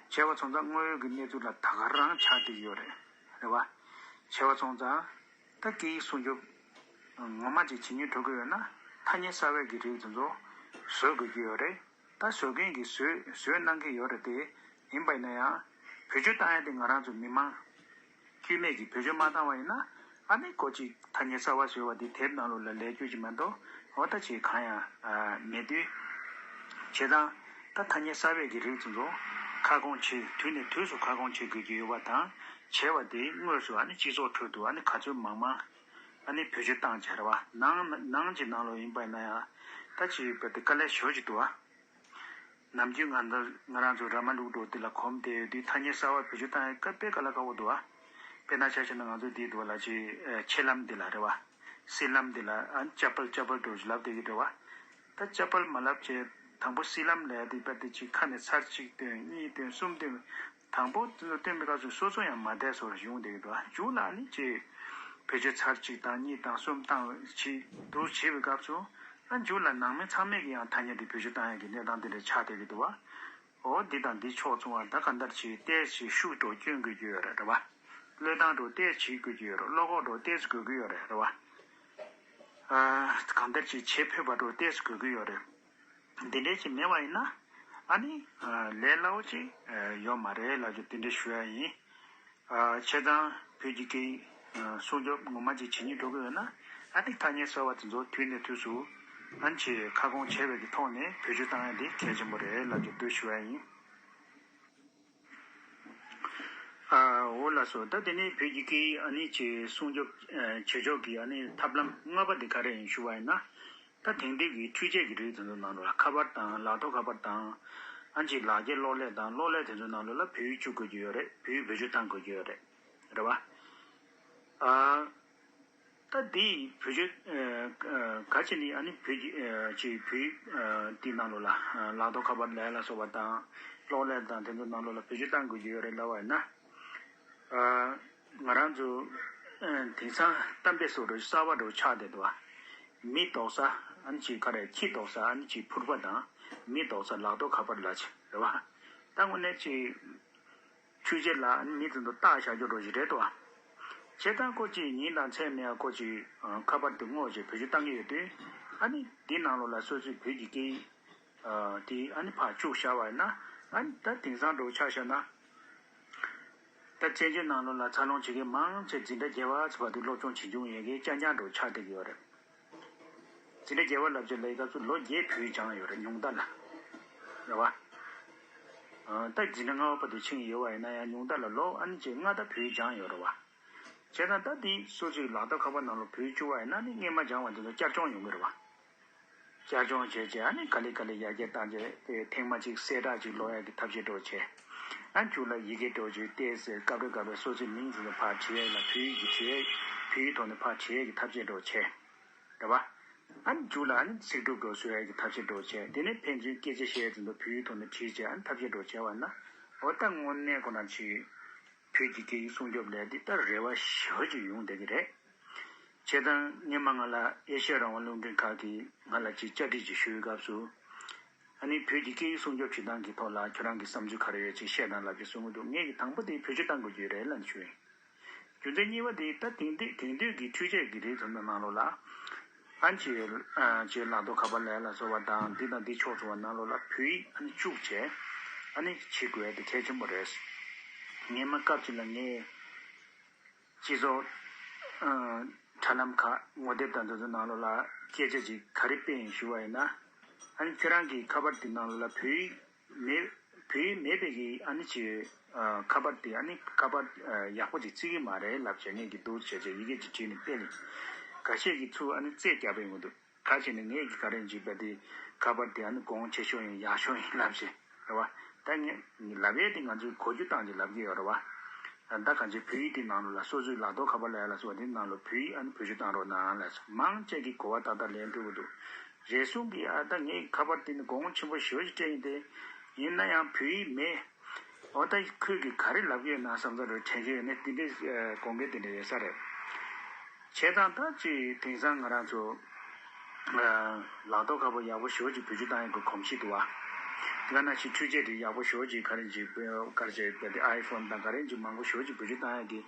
བྱས་པ་སོང་ཙང་དངོས་ཡོད་ཀྱི་གནས་ཚུལ་ལ་ད་ག་རང་ཆགས་བསྡད་ཀྱི་ཡོད་རེད། རེད་བ། བྱས་པ་སོང་ཙང་། ད་སྐད་ཡིག་སྲུང་སྐྱོབ་ངོ་མ་ཅིག་བྱེད་སྙིང་འདོད་ཀྱི་ཡོད་ན་ཐ་སྙད་གསར་བའི་གི་རིགས་དེ་ཚོ་བཟོ་དགོས་ཀྱི་ཡོད་རེད། ད་བཟོ་མཁན་གྱིས་བཟོས་བཟོས་གནང་གི་ཡོད་རེད་དེ། ཡིན་པ་ཡིན་ན་ཡང་བེད་སྤྱོད་བཏང་ཡ་དེ་ང་རང་ཚོ་མི་མང་དཀྱུས་མས་ཀྱིས་བེད་སྤྱོད་མ་བཏང་བ་ཡིན་ན་ཨ་ནི་ཀོ་ཅིག་ཐ་སྙད་གསར་བ་བཟོས་པ་དེ་དེབ་ནང་ལོགས་ལ་ལས་རྒྱུ་ཅིག་མ་གཏོགས་འོ་ད་ཅིག་གང་ཡང་མེད་དུས། བྱས་ཙང་ད་ཐ་སྙད་གསར་བའི་གི་རིགས་དེ་ཚོ་ཁ་སྐོང་བྱེད་དུས་ནས་དུས་སུ་ཁ་སྐོང་བྱེད་དགོས་ཀྱི་ཡོད་པ་དང་བྱས་པ་དེ་དངོས་སུ་ཨ་ནི་སྤྱི་ཚོགས་ཁྲོད་དུ་ཨ་ནི་ག་ཚོད་མང་མང་ཨ་ནི་བེད་སྤྱོད་བཏང་བྱས་རེད་བ། ནང་ནང་གི་ནང་ལོགས་ཡིན་པ་ཡིན་ན་ཡང་ད་ཅིག་བས་དེ་དཀའ་ལས་ཞེ་པོ་ཅིག་འདུག་བ། ནམ་རྒྱུན་ང་ཚོ་ང་རང་ཚོ་ར་མ་ལུག་འགྲོ་འདི་ལ་གོམས་བསྡད་ཡོད་དུས་ཐ་སྙད་གསར་བ་བེད་སྤྱོད་བཏང་ཡ་དཀའ་དཔེ་དཀའ་ལས་ཁག་པོ་འདུག་བ། དཔེར་ན་ཆ་བཞག་ན་ང་ཚོ་འདི་འདུག་བ་ལ་ཅིག་ཆེ་ལམ་འདི་ལ་རེད་བ། སི་ལམ་འདི་ལ་ཨ་ཅ་པལ་ཅ་པལ་འགྲོ་ཅིག་ལབ་བསྡད་ཀྱི་རེད་བ། ད་ཅ་པལ་མ་ལབ་བྱས་དང་པོ་སི་ལམ་ལབ་ཡ་དེ་དཔེ་དེ་ཅིག་ཁ་ནས་ཚར་གཅིག་བཏོན་གཉིས་བཏོན་གསུམ་བཏོན། དང་པོ་དེ་ཚོ་བཏོན་པའི་སྐབས་སུ་སོ་སོ་ཡང་མ་བདེ་བཟོ་འདྲ་ཡོང་བསྡད་ཀྱི་འདུག་ཨ། མཇུག་ལ་ཨ་ནི་ཅིག་བེད་སྤྱོད་ཚར་གཅིག་དང་གཉིས་དང་གསུམ་བཏང་བྱས་འདུག་བྱས་པའི་སྐབས་སུ་ཨ་མཇུག་ལ་ནང་མི་ཚང་མས་ཀྱི་ཡང་ཐ་སྙད་དེ་བེད་སྤྱོད་བཏང་ཡག་གི་གནས་སྟངས་དེ་འདྲ་ཆགས་བསྡད་ཀྱི་འདུག་བ། འོ་འདི་དང་འདི་ཕྱོགས་མཚུངས་པ་ད་ག་འདྲ་ཅིག་ཏོག་ཙམ་ཤུགས་འགྲོ་སྐྱོན་དགོས་ཀྱི་ཡོད་རེད་རེད་བ། བློས་བཏང་འགྲོ་ཏོག་ཙམ་བྱེད་དགོས་ཀྱི་ཡོད་རེད། བློ་ཁོག་འགྲོ་ཏོག་ཙམ་དགོས་ཀྱི་ཡོད་རེད་རེད་བ། ཨ་གང་འདྲ་ཅིག་བྱེད་ཕོད་པ་འགྲོ་ཏོག་ཙམ་དགོས་ཀྱི་ཡོད་རེད། འདི་འདྲས་ཅིག་མེད་པ་ཡིན་ན་ཨ་ནི་ལས་སླ་བོ་ཅིག་ཡོད་མ་རེད་ལབ་ཀྱི་འདི་འདྲས་ཞུ་ཡ་ཡིན། བྱས་ཙང་བོད་ཀྱི་སྐད་ཡིག་སྲུང་སྐྱོབ་ངོ་མ་ཅིག་བྱེད་སྙིང་འདོད་ཀྱི་ཡོད་ན་ཨ་ནི་ཐ་སྙད་གསར་བ་དེ་ཚོ་དུས་ནས་དུས་སུ་ཨ་ནི་ཅིག་ཁ་སྐོང་བྱས་པའི་གི་ཐོག་ནས་བེད་སྤྱོད་བཏང་ཡ་དེ་གལ་ཆེན་པོ་རེད་ལབ་ཀྱི་འདུག་ཞུ་ཡ་ཡིན། ཨ་འོ་ལགས་སོ། ད་དེ་ནས་བོད་ཀྱི་སྐད་ཡིག་ཨ་ནི་ཅིག་སྲུང་སྐྱོབ་བྱེད་ཕྱོགས་ཀྱི་ཨ་ནི་ཐབས་ལམ་ལྔ་པ་དེ་ག་རེ་ཡིན་ཞུ་བ་ཡིན་ན། ད་དེང་དུས་ཀྱི་འཕྲུལ་ཆས་ཀྱི་རིགས་དེ་ཚོ་ནང་ལ་ཁ་པར་དང་ལག་ཐོག་ཁ་པར་དང་། ཨ་ནི་ཅིག་ལག་འཁྱེར་གློག་ཀླད་དང་གློག་ཀླད་དེ་ཚོ་ནང་ལོགས་ལ་བོད་ཡིག་བཅུག་དགོས་ཀྱི་ཡོད་རེད། བོད་ཡིག་བེད་སྤྱོད་བཏང་དགོས་ཀྱི་ཡོད་རེད། རེད་བ། ཨ། ད་འདི་བོད་ཆས་ག་ཅི་ནི་ཨ་ནི་བོད་ཀྱི་ཅིག་བོད་དེའི་ནང་ལོགས་ལ་ལག་ཐོག་ཁ་པར་ལ་ལ་སོགས་པ་དང་གློག་ཀླད་དང་དེ་ཚོ་ནང་ལོགས་ལ་བེད་སྤྱོད་བཏང་དགོས་ཀྱི་ཡོད་རེད་ལབ་པ་ཡིན་ན། ང་རང་ཚོ་དེང་སང་གཏམ་དཔེ་བཟོ་འདྲ་གསར་པ་འདྲ་ཆགས་བསྡད་འདུག་བ། མི་ལྡོག་ས་ཨ་ནི་ཅིག་ག་རེ་ཁྱི་ལྡོག་ས་ཨ་ནི་ཅིག་ཕུར་པ་དང་མི་ལྡོག་ས་ལག་ཐོག་ཁ་པར་ལ་ཅིག་རེད་བ། ད་དངོས་གནས་ཅིག་འཕྲུལ་ཆས་ལ་ཨ་ནི་མི་དེ་ཚོ་བཏགས་བཞག་རྒྱུ་འདྲ་ཞིག་རེད་དོ། བྱས་ཙང་ཁོ་ཅིག་ཉིན་དང་མཚན་མེད་ཁོ་ཅིག་ཁ་པར་དེ་སྔོག་བྱས་བེད་སྤྱོད་བཏང་གི་ཡོད་དུས་ཨ་ནི་འདི་ནང་ལོགས་ལ་སོ་སོའི་བོད་ཀྱི་སྐད་ཡིག་དེ་ཨ་ནི་ཕར་བཅུག་བཞག་པ་ཡིན་ན་ཨ་ནི་ད་དེང་སང་འདྲ་ཆ་བཞག་ན། ད་བཙན་བྱོལ་ནང་ལོགས་ལ་འཚར་ལོངས་བྱེད་མཁན་མང་ཆེ་འཛིན་གྲྭ་བརྒྱད་པ་ཚོ་བར་དུ་སློབ་སྦྱོང་བྱེད་མྱོང་ཡོད་མཁན་རྐྱང་རྐྱང་འདྲ་ཆགས་བསྡད་ཀྱི་ཡོད་རེད། འཛིན་གྲྭ་བརྒྱད་པ་ལབ་ཀྱི་ལབ་ཡི་སྐབས་སུ་ལོ་བརྒྱད་བོད་ཡིག་སྦྱངས་ཡོད་རེད་ཉུང་མཐའ་ལ། རེད་བ། ད་འཛིན་གྲྭ་ལྔ་པ་བར་དུ་ཕྱིན་ཡོད་པ་ཡིན་ན་ཡང་ཉུང་མཐའ་ལ་ལོ་ཨ་ནི་ཅིག་ལྔ་ད་བོད་ཡིག་སྦྱངས་ཡོད་རེད་བ། བྱས་ཙང་ད་འདི་སོ་སོའི་ལག་ཐོག་ཁ་པར་ནང་ལ་བོད་ཡིག་བཅུག་པ་ཡིན་ན་ནི་སྔོན་མ་སྦྱངས་པ་འདི་ཚོ་བསྐྱར་སྦྱོང་ཡོང་གི་རེད་བ། བསྐྱར་སྦྱོང་བྱས་རྗེས་ཨ་ནི་ག་ལེ་ག་ལེ་ཡར་རྒྱས་བཏང་རྗེས་དེ་ཐེངས་མ་གཅིག་གསལ་བསྒྲགས་གཅིག་ཀློག་ཡག་གི་ཐབས་ཤེས་འདྲ་བོ་བྱས། ཨ་མཇུག་ལ་ཡི་གེ་འདྲ་བོ་ཅིག་བལྟས་ཚེ་སྐབས་རེ་སྐབས་རེ་སོ་སོའི་མིང་ཚོ་ཕར་བྲིས་ཡག་ལ་བོད་ཡིག་གིས་བྲིས་ཡག་བོད་ཡིག་ཐོག་ནས་ཕར་བྲིས་ཡག་གི་ཐབས་ཤེས་འདྲ་བོ་བྱས། རེད་བ། ཨ་ནི་མཇུག་ལ་ཨ་ནི་ཚིག་གྲུབ་འདྲ་བོ་བཟོ་ཡག་གི་ཐབས་ཤེས་འདྲ་བོ་བྱས། དེ་ནས་ཕན་ཚུན་སྐད་ཆ་བཤད་ཡག་ཚོ་བོད་ཡིག་ཐོག་ནས་བྲིས་བྱས་ཨ་ནི་ཐབས་ཤེས་འདྲ་བོ་བྱས་པ་ན་འོ་ད་དངོས་གནས་ཁོ་རང་ཅིག་བོད་ཀྱི་སྐད་ཡིག་སྲུང་སྐྱོབ་ལས་དེ་ད་རེ་བ་ཞེ་པོ་ཅིག་ཡོང་བསྡད་ཀྱི་རེད། བྱས་ཙང་སྔོན་མ་ང་ལ་ཨེ་ཤེ་ཡ་རང་དབང་རླུང་འཕྲིན་ཁང་གིས་ང་ལ་ཅིག་བཅར་འདྲི་ཅིག་ཞུ་བའི་སྐབས་སུ། ཨ་ནི་བོད་ཀྱི་སྐད་ཡིག་སྲུང་སྐྱོབ་བྱེད་སྟངས་ཀྱི་ཐོག་ལ་ཁྱོད་རང་གི་བསམ་ཚུལ་ག་རེ་ཡོད་ཅིག་བཤད་དང་ལབ་ཅིག་གསུང་གི་འདུག་ངས་ཀྱི་དང་པོ་དེ་བེད་སྤྱོད་གཏང་དགོས་ཀྱི་ཡོད་རེད་ལབ་ནས་ཞུ་ཡིན། རྒྱུ་མཚན་གཉིས་པ་དེ་ད་དེང་དུས་དེང་དུས་ཀྱི་འཕྲུལ་ཆས་ཀྱི་རིགས་དེ་ཚོ་ནང་ལོགས་ལ། ཨ་ནི་ཅིག་ཅིག་ལག་ཐོག་ཁ་པར་ལས་ལ་སོགས་པ་དང་འདི་དང་འདི་ཕྱོགས་སུ་བ་ནང་ལོགས་ལ་བོད་ཡིག་ཨ་ནི་བཅུག་བྱས་ཨ་ནི་བྱེད་དགོས་ཡ་དེ་གལ་ཆེན་པོ་རེད། སྔོན་མ་སྐབས་ཅིག་ལ་ངས། སྤྱི་ཚོགས་ཨ་དྲ་ལམ་ཁག་ངོ་དེབ་དང་དེ་ཚོ་ནང་ལོགས་ལ་སྐད་ཆ་ཅིག་ག་རེ་སྤེལ་ཡིན་ཞུ་བ་ཡིན་ན། ཨ་ནི་ཁྱོད་རང་གི་ཁ་པར་དེ་ནང་ལོགས་ལ་བོད་ཡིག་མེད་བོད་ཡིག་མེད་པའི་གི་ཨ་ནི་ཅིག་ཨ་ཁ་པར་དེ་ཨ་ནི་ཁ་པར་ཨ་ཡག་པོ་ཅིག་བརྩི་གི་མ་རེད་ལབ་བྱས་ངས་ཀྱི་འདུག་བྱས་བྱས་ཡི་གེ་ཅིག་བྲིས་ནས་སྤེལ་ཡིན། འགའ་ཤས་ཀྱིས་ཚུར་ཨ་ནི་རྩོད་རྒྱག་པ་ཡོང་གི་འདུག་ག་རེ་བྱས་ནས་ངས་ཀྱི་ག་རེ་ཅིག་བལྟས་ཏེ་ཁ་པར་དེ་ཨ་ནི་གོང་ཆེ་ཤོས་ཡིན། ཡག་ཤོས་ཡིན་ལབ་བྱས་རེད་བ། ད་ངས་ལབ་ཡས་དེ་ང་ཚོས་གོ་རྒྱུ་བཏང་ཅིག་ལབ་ཀྱི་ཡོད་རེད་བ། ད་གང་ཅི་བོད་ཡིག་དེ་ནང་ལོགས་ལ་སོ་སོའི་ལག་ཐོག་ཁ་པར་ལབ་ཡ་ལ་སོགས་པ་དེ་ནང་ལོགས་བོད་ཡིག་ཨ་ནི་བེད་སྤྱོད་བཏང་རོགས་གནང་ལབ་སོང་། མང་ཆེ་གིས་གོ་བ་ཏག་ཏག་ལེན་ཐུབ་ཀྱི་འདུག་རེ་ཟུང་གིས་ཨ་ད་ངའི་ཁ་པར་དེ་ནི་གོང་ཆེན་པོ་ཞེ་པོ་ཞིག་སྤྲད་ཡིན་ཏེ། ཡིན་ན་ཡང་བོད་ཡིག་མེད། འོ་ད་ཁོས་ཀྱིས་ག་རེ་ལབ་ཀྱི་ཡོད་ན་བསམ་ཚུལ་རེ་དྲན་གྱི་ཡོད་ནས་དེ་འདྲའི་དགོངས་འགལ་དེ་འདྲ་ཡོད་ས་རེད། བྱས་ཙང་ད་ཅིག་དེང་སང་ང་རང་ཚོ་ལག་ཐོག་ཁ་པར་ཡག་པོ་ཞེ་པོ་ཅིག་བེད་སྤྱོད་བཏང་ཡག་གི་གོམས་གཤིས་འདུག་བ། དེ་ག་ནང་བཞིན་འཕྲུལ་ཆས་དེ་ཡག་པོ་ཞེ་པོ་ཅིག་ག་རེ་ཅིག་ག་རེ་བྱས་པ་དེ་ཨའི་ཕོན་དང་ག་རེ་ཅིག་མང་པོ་ཞེ་པོ་ཅིག་བེད་སྤྱོད་བཏང་ཡག་གི་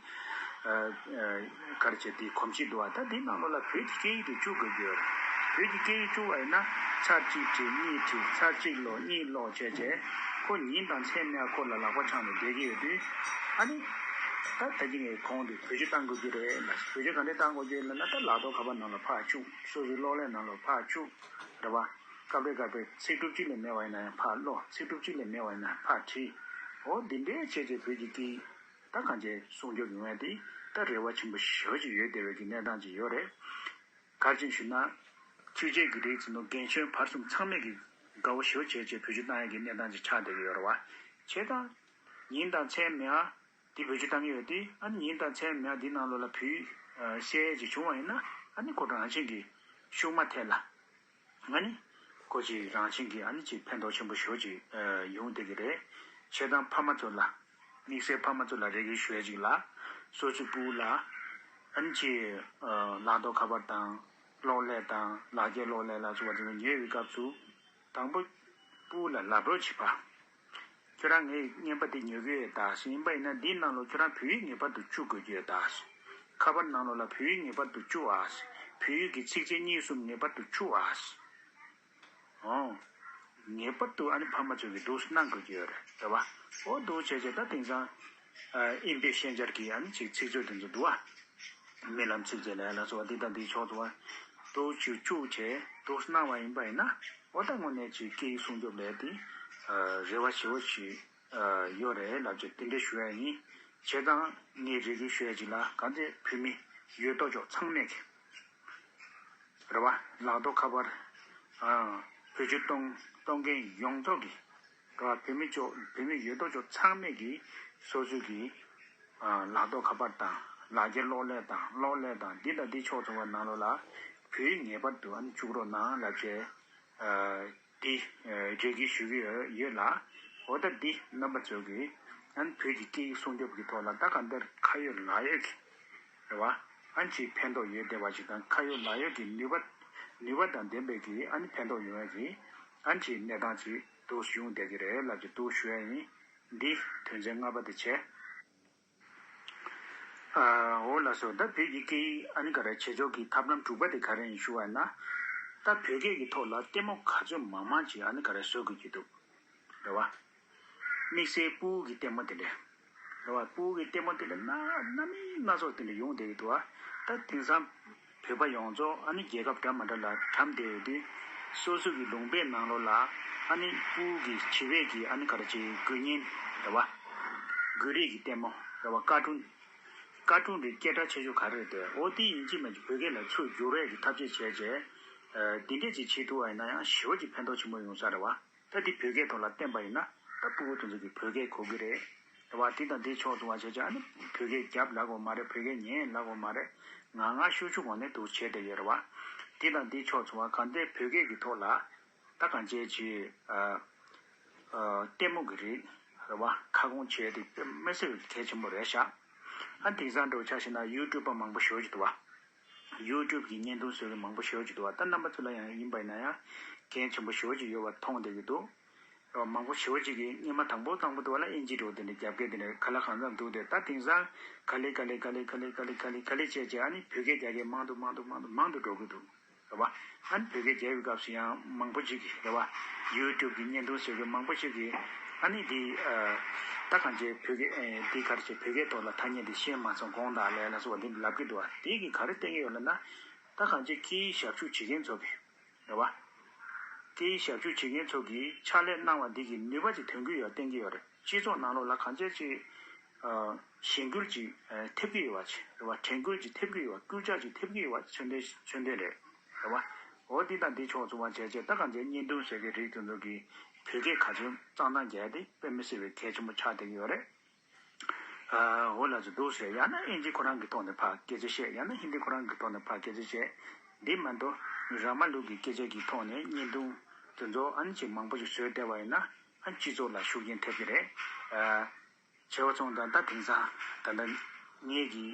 ག་རེ་བྱས་དེ་གོམས་གཤིས་འདུག་བ། ད་དེའི་ནང་ལོགས་ལ་བོད་ཀྱི་སྐད་ཡིག་དེ་བཅུག་དགོས་ཀྱི་ཡོད་རེད། བོད་ཀྱི་སྐད་ཡིག་བཅུག་པ་ཡིན་ན་ཚར་གཅིག་བྲིས། གཉིས་བྲིས། ཚར་གཅིག་ཀློག་གཉིས་ཀློག་བྱས་བྱས་ཁོ་ཉིན་དང་མཚན་མེད་ཁོ་ལ་ལག་པ་འཆང་ནས་བསྡད་ཀྱི་ཡོད་དུས། ཨ་ནི་ད་ད་གིན་ངས་གོང་དུ་བེད་སྤྱོད་བཏང་དགོས་ཀྱི་རེད་ལ། བེད་སྤྱོད་ག་འདྲས་བཏང་དགོས་ཀྱི་ཡོད་ལབ་ན། ད་ལག་ཐོག་ཁ་པར་ནང་ལ་ཕར་བཅུག་སོ་སོའི་གློག་ཀླད་ནང་ལ་ཕར་བཅུག་རེད་བ། སྐབས་རེ་སྐབས་རེ་ཚིག་གྲུབ་གཅིག་ལས་མེད་པ་ཡིན་ན་ཡང་ཕར་ཀློག་ཚིག་གྲུབ་གཅིག་ལས་མེད་པ་ཡིན་ན་ཕར་བྲིས། འོ་འདི་འདྲས་བྱས་བྱས་བོད་ཀྱི་སྐད་ཡིག་ད་གང་ཅི་སྲུང་སྐྱོབ་ཡོང་ཡ་དེ་ད་རེ་བ་ཆེན་པོ་ཞེ་པོ་ཅིག་ཡོད་བསྡད་པའི་གི་གནས་སྟངས་ཅིག་ཡོད་རེད། ག་རེ་བྱས་ཞུས་ན། འཕྲུལ་ཆས་ཀྱི་རིགས་ཚོ་ནང་རྒན་གཞོན་བར་གསུམ་ཚང་མས་ཀྱི་དགའ་བོ་ཞེ་པོ་བྱས་བྱས་བེད་སྤྱོད་བཏང་ཡ་གི་གནས་སྟངས་ཅིག་ཆགས་བསྡད་ཀྱི་ཡོད་རེད་བ། བྱས་ཙང་ཉིན་དང་མཚན་མེད་ཨ་འདི་བེད་སྤྱོད་བཏང་གི་ཡོད་དེ། ཨ་ནི་ཉིན་དང་མཚན་མེད་ཨ་འདི་ནང་ལོགས་ལ་བོད་ཡིག་ཨ་བཤད་ཡས་ཅིག་བྱུང་བ་ཡིན་ན། ཨ་ནི་ཁོ་རང་བཞིན་གྱིས་ཤུགས་མ་ཐེབས་ལ། ཨ་ནི་ཁོ་ཅིག་རང་བཞིན་གྱིས་ཨ་ནི་ཅིག་ཕན་ཐོགས་ཆེན་པོ་ཞེ་པོ་ཅིག་ཨ་ཡོང་བསྡད་ཀྱི་རེད། བྱས་ཙང་ཕ་མ་ཚོ་ལ། དམིགས་བསལ་ཕ་མ་ཚོ་ལ་རེ་སྐུལ་ཞུ་ཡ་ཅིག་ལ། སོ་སོའི་སྤུ་གུ་ལ་ཨ་ནི་ཅིག་ཨ་ལག་ཐོག་ཁ་པར་དང་གློག་ཀླད་དང་ལག་འཁྱེར་གློག་ཀླད་ལ་སོགས་པ་དེ་ཚོ་ཉོས་པའི་སྐབས་སུ། དང་པོ་སྤུ་གུ་ལ་ལབ་རོགས་བྱེད་པ། ཁྱོད་རང་ངའི་རྔན་པ་དེ་ཉོ་གི་ཡོད་ད་ཟེར། ཡིན་པ་ཡིན་ན་འདིའི་ནང་ལོགས་ཁྱོད་རང་བོད་ཡིག་ངེས་པར་དུ་བཅུག་དགོས་ཀྱི་ཡོད་ད་ཟེར། ཁ་པར་ནང་ལོགས་ལ་བོད་ཡིག་ངེས་པར་དུ་བཅུག་ཨ་ཟེར། བོད་ཡིག་གི་ཚིགས་བཅད་གཉིས་གསུམ་ངེས་པར་དུ་བཅུག་ཨ་ཟེར། ཨོ། ངེས་པར་དུ་ཨ་ནི་ཕ་མ་ཚོས་ཀྱི་འདུག་སེ་གནང་དགོས་ཀྱི་ཡོད་རེད། རེད་བ། ཨོ་འདུག་བྱས་བྱས་ད་དེང་སང་ཨ་དབྱིན་པའི་ཤན་སྦྱར་གྱི་ཨ་ནི་ཅིག་ཚིག་མཛོད་དེ་ཚོ་འདུག་བ། རྨི་ལམ་ཚིགས་བཅད་ལབ་ཡ་ལ་སོགས་པ་འདི་དང་འདིའི་ཕྱོགས་སུ་བ། འདུག་སེ་བཅུག་བྱས་འདུག་སེ་གནང་བ་ཡིན་པ་ཡིན་ན། ཨོ་ད་དངོས་གནས་ཅིག་སྐད་ཡིག་སྲུང་སྐྱོབ་ལས་དེ་ཨ་རེ་བ་ཞེ་པོ་ཞིག་ཨ་ཡོད་རེད་ལབ་བྱས་དེ་འདྲ་ཞུ་ཡ་ཡིན། བྱས་ཙང་ངས་རེ་སྐུལ་ཞུ་ཡ་ཅིག་ལ། གང་ཚེ་བོད་མི་ཡོད་དོ་ཅོག་ཚང་མས་ཀྱི་རེད་བ། ལག་ཐོག་ཁ་པར་ཨ་བེད་སྤྱོད་གཏོང་གཏོང་མཁན་ཡོངས་རྫོགས་ཀྱི་རེད་བ། བོད་མི་ཅོག་བོད་མི་ཡོད་དོ་ཅོག་ཚང་མས་ཀྱི་སོ་སོའི་གི་ཨ་ལག་ཐོག་ཁ་པར་དང་ལག་འཁྱེར་གློག་ཀླད་དང་གློག་ཀླད་དང་འདི་དང་འདི་ཕྱོགས་མཚུངས་པ་ནང་ལོགས་ལ་བོད་ཡིག་ངེས་པར་དུ་ཨ་ནི་བཅུག་རོགས་གནང་ལབ་བྱས་ཨ་འདི་ཨ་རེ་སྐུལ་ཞུ་གི་ཡོད་ཡོད་ལ། འོ་ད་འདི་རྣམ་པ་ཚོས་ཀྱི་ཨ་ནི་བོད་ཀྱི་སྐད་ཡིག་སྲུང་སྐྱོབ་ཀྱི་ཐོག་ལ་ད་གང་ལྟར་ཁ་ཡོད་ལག་ཡོད་ཀྱི་རེད་བ། ཨ་ནི་ཅིག་ཕན་ཐོགས་ཡོད་བསྡད་པ་ཅིག་དང་། ཁ་ཡོད་ལག་ཡོད་ཀྱི་ནུས་པ་ནུས་པ་དང་ལྡན་པའི་གི་ཨ་ནི་ཕན་ཐོགས་ཡོང་ཡ་གི་ཨ་ནི་ཅིག་གནས་སྟངས་ཅིག་འདུག་སེ་ཡོང་བསྡད་ཀྱི་རེད་ལབ་ཅིག་འདུག་ཞུ་ཡ་ཡིན། འདི་དོན་ཚན་ལྔ་པ་དེ་བྱས། ཨ་འོ་ལགས་སོ། ད་བོད་ཀྱི་སྐད་ཡིག་ཨ་ནི་ག་རེ་བྱེད་ཕྱོགས་ཀྱི་ཐབས་ལམ་དྲུག་པ་དེ་ག་རེ་ཡིན་ཞུ་བ་ཡིན་ན། ད་བོད་སྐད་ཀྱི་ཐོག་ལ་ལྟད་མོ་ག་ཚོད་མང་མང་ཅིག་ཨ་ནི་ག་རེ་བཟོ་དགོས་ཀྱི་འདུག་རེད་བ། དམིགས་བསལ་སྤུ་གུ་གི་ལྟད་མོ་དེ་འདྲ། རེད་བ། སྤུ་གུ་གི་ལྟད་མོ་དེ་འདྲ་སྣ་སྣ་མིན་སྣ་ཚོགས་དེ་འདྲ་ཡོང་བསྡད་ཀྱི་འདུག་བ། ད་དེང་སང་བོད་པ་ཡོངས་རྫོགས་ཨ་ནི་རྒྱལ་ཁབ་འདྲ་མ་འདྲ་ལ་གྲམ་བསྡད་ཡོད་དུས། སོ་སོ་གི་ལུང་པའི་ནང་ལོགས་ལ་ཨ་ནི་སྤུ་གུ་གི་བྱིས་པའི་གི་ཨ་ནི་ག་རེ་ཅིག་དགོས་རྙིང་། རེད་བ། དགོས་རིགས་ཀྱི་ལྟད་མོ། རེད་བ། ཀར་ཀྲུན། ཀར་ཀྲུན་རེད། སྐད་གྲགས་ཆེ་ཤོས་ག་རེ་རེད་དེ། འོ་དེ་ཡིན་གཅིག་མིན་གཅིག་བོད་སྐད་ལ་ཚུར་བསྒྱུར་ཡས་ཀྱི་ཐབས་ཤེས་བྱས་བྱས། ཨ་འདི་འདྲས་ཅིག་བྱེད་ཐུབ་པ་ཡིན་ན་ཡང་ཞེ་པོ་ཅིག་ཕན་ཐོགས་ཆེན་པོ་ཡོང་ས་རེད་བ། ད་འདི་བོད་སྐད་ཐོག་ལ་བསྟན་པ་ཡིན་ན་ད་སྤུ་གུ་དེ་ཚོ་གིས་བོད་སྐད་གོ་གི་རེད། རེད་བ། འདི་དང་འདི་ཕྱོགས་མཚུངས་པ་བྱས་བྱས་ཨ་ནི་བོད་སྐད་རྒྱབ་ལབ་དགོས་མ་རེད། བོད་སྐད་ཉན་ལབ་དགོས་མ་རེད། ངག་ངག་ཤུགས་ཤུགས་ངང་ནས་འདུག་བྱས་བསྡད་ཡོད་རེད་བ། འདི་དང་འདི་ཕྱོགས་མཚུངས་པ་གང་ལྟར་བོད་སྐད་ཀྱི་ཐོག་ལ་ད་གང་བྱས་ཅིག་ཨ་ཨ་ལྟད་མོ་གི་རིགས་རེད་བ། ཁ་སྐོང་བྱས་ཏེ་དཔེ་མི་སྲིད་པའི་གལ་ཆེན་པོ་རེད་ཤག་ཨ་དེང་སང་འདྲ་བོ་ཆ་བཞག་ན་ཡུ་ཊུབ་པ་མང་པོ་ཞེ་པོ་ཅིག་འདུག་བ། ཡུ་ཊུབ་ཀྱི་བརྙན་ཐུང་བཟོ་མཁན་མང་པོ་ཞེ་པོ་ཅིག་འདུག་བ། ད་རྣམ་པ་ཚོ་ལ་ཡང་ཡིན་པ་ཡིན་ན་ཡང་གལ་ཆེན་པོ་ཞེ་པོ་ཅིག་ཡོད་པ་མཐོང་བསྡད་ཀྱི་འདུག་མང་པོ་ཞེ་པོ་ཅིག་གིས་སྔོན་མ་དང་པོ་དང་པོ་དུ་བ་ལ་ཨིན་ཇི་འདྲ་བོ་དེ་འདྲ་རྒྱབ་སྐད་དེ་འདྲ་ག་ལ་གང་འཚམ་འདུག་སྟེ། ད་དེང་སང་ག་ལེ་ག་ལེ་ག་ལེ་ག་ལེ་ག་ལེ་ག་ལེ་ག་ལེ་བྱས་བྱས་ཨ་ནི་བོད་སྐད་རྒྱག་མཁན་མང་དུ་མང་དུ་མང་དུ་མང་དུ་འགྲོ་གི་འདུག་རེད་བ། ཨ་ནི་བོད་སྐད་རྒྱག་པའི་སྐབས་སུ་ཡང་མང་པོ་ཅིག་གིས་རེད་བ། ཡུ་ཊུབ་ཀྱི་བརྙན་ཐུང་བཟོ་མཁན་མང་པོ་ཞིག་གིས་ཨ་ནི་འདི་ཨ་ད་གང་བྱས་བོད་སྐད་ཨེ་འདི་ག་རེ་བྱས་བོད་སྐད་ཐོག་ལ་ཐ་སྙད་འདི་ཤེས་མ་སོང་དགོངས་དག་ལབ་ལ་སོགས་པ་འདི་ལབ་ཀྱི་འདུག་བ། དེ་གིས་ག་རེ་བསྟན་གྱི་ཡོད་ལབ་ན། ད་གང་བྱས་སྐད་ཡིག་ཞབས་ཞུ་བྱེད་མཁན་ཚོ་གིས་རེད་བ། སྐད་ཡིག་ཞབས་ཞུ་བྱེད་མཁན་ཚོ་གིས་ཕྱག་ལས་གནང་བ་འདི་གིས་ནུས་པ་ཅིག་ཐོན་གྱི་ཡོད་བསྟན་གྱི་ཡོད་རེད། སྤྱི་ཚོགས་ནང་ལོགས་ལ་གང་བྱས་ཅིག་ གཞེན་སྐུལ་ཅིག་ཐེབས་ཀྱི་ཡོད་པ་ཅིག་རེད་བ། དྲན་སྐུལ་ཅིག་ཐེབས་ཀྱི་ཡོད་པ། སྐུལ་ལྕག་ཅིག་ཐེབས་ཀྱི་ཡོད་པ་མཚོན་དོན་མཚོན་དོན་རེད། རེད་བ། འོ་འདི་དང་འདི་ཕྱོགས་མཚུངས་པ་བྱས་བྱས་ད་གང་ཅི་བརྙན་ཐུང་ཟེར་གྱི་རིགས་དེ་ཚོ་གི་བོད་སྐད་ག་ཚོད་གཙང་དང་རྒྱག་དེ་དཔེ་མི་སྲིད་པའི་གལ་ཆེན་པོ་ཆགས་བསྡད་ཀྱི་ཡོད་རེད། འོ་ལགས་སོ་འདུག་ཟེར། ཡང་ན་ཨིན་ཇི་ཁོ་རང་གི་ཐོག་ནས་ཕར་སྐད་ཆ་བཤད། ཡང་ན་ཧིན་དི་ཁོ་རང་གི་ཐོག་ནས་ཕར་སྐད་ཆ་བཤད། འདི་མ་གཏོགས་ར་མ་ལུག་གི་སྐད་ཆ་གི་ཐོག་ནས་བརྙན་ཐུང་དེ་ཚོ་ཨ་ནི་ཅིག་མང་པོ་ཞིག་བཟོས་བསྡད་པ་ཡིན་ན་ཨ་ནི་སྤྱི་ཚོགས་ལ་ཤུགས་རྐྱེན་ཐེབས་ཀྱི་རེད། བྱས་པ་སོང་ཙང་ད་དེང་སང་ད་ལྟ་ངེད་ཀྱི་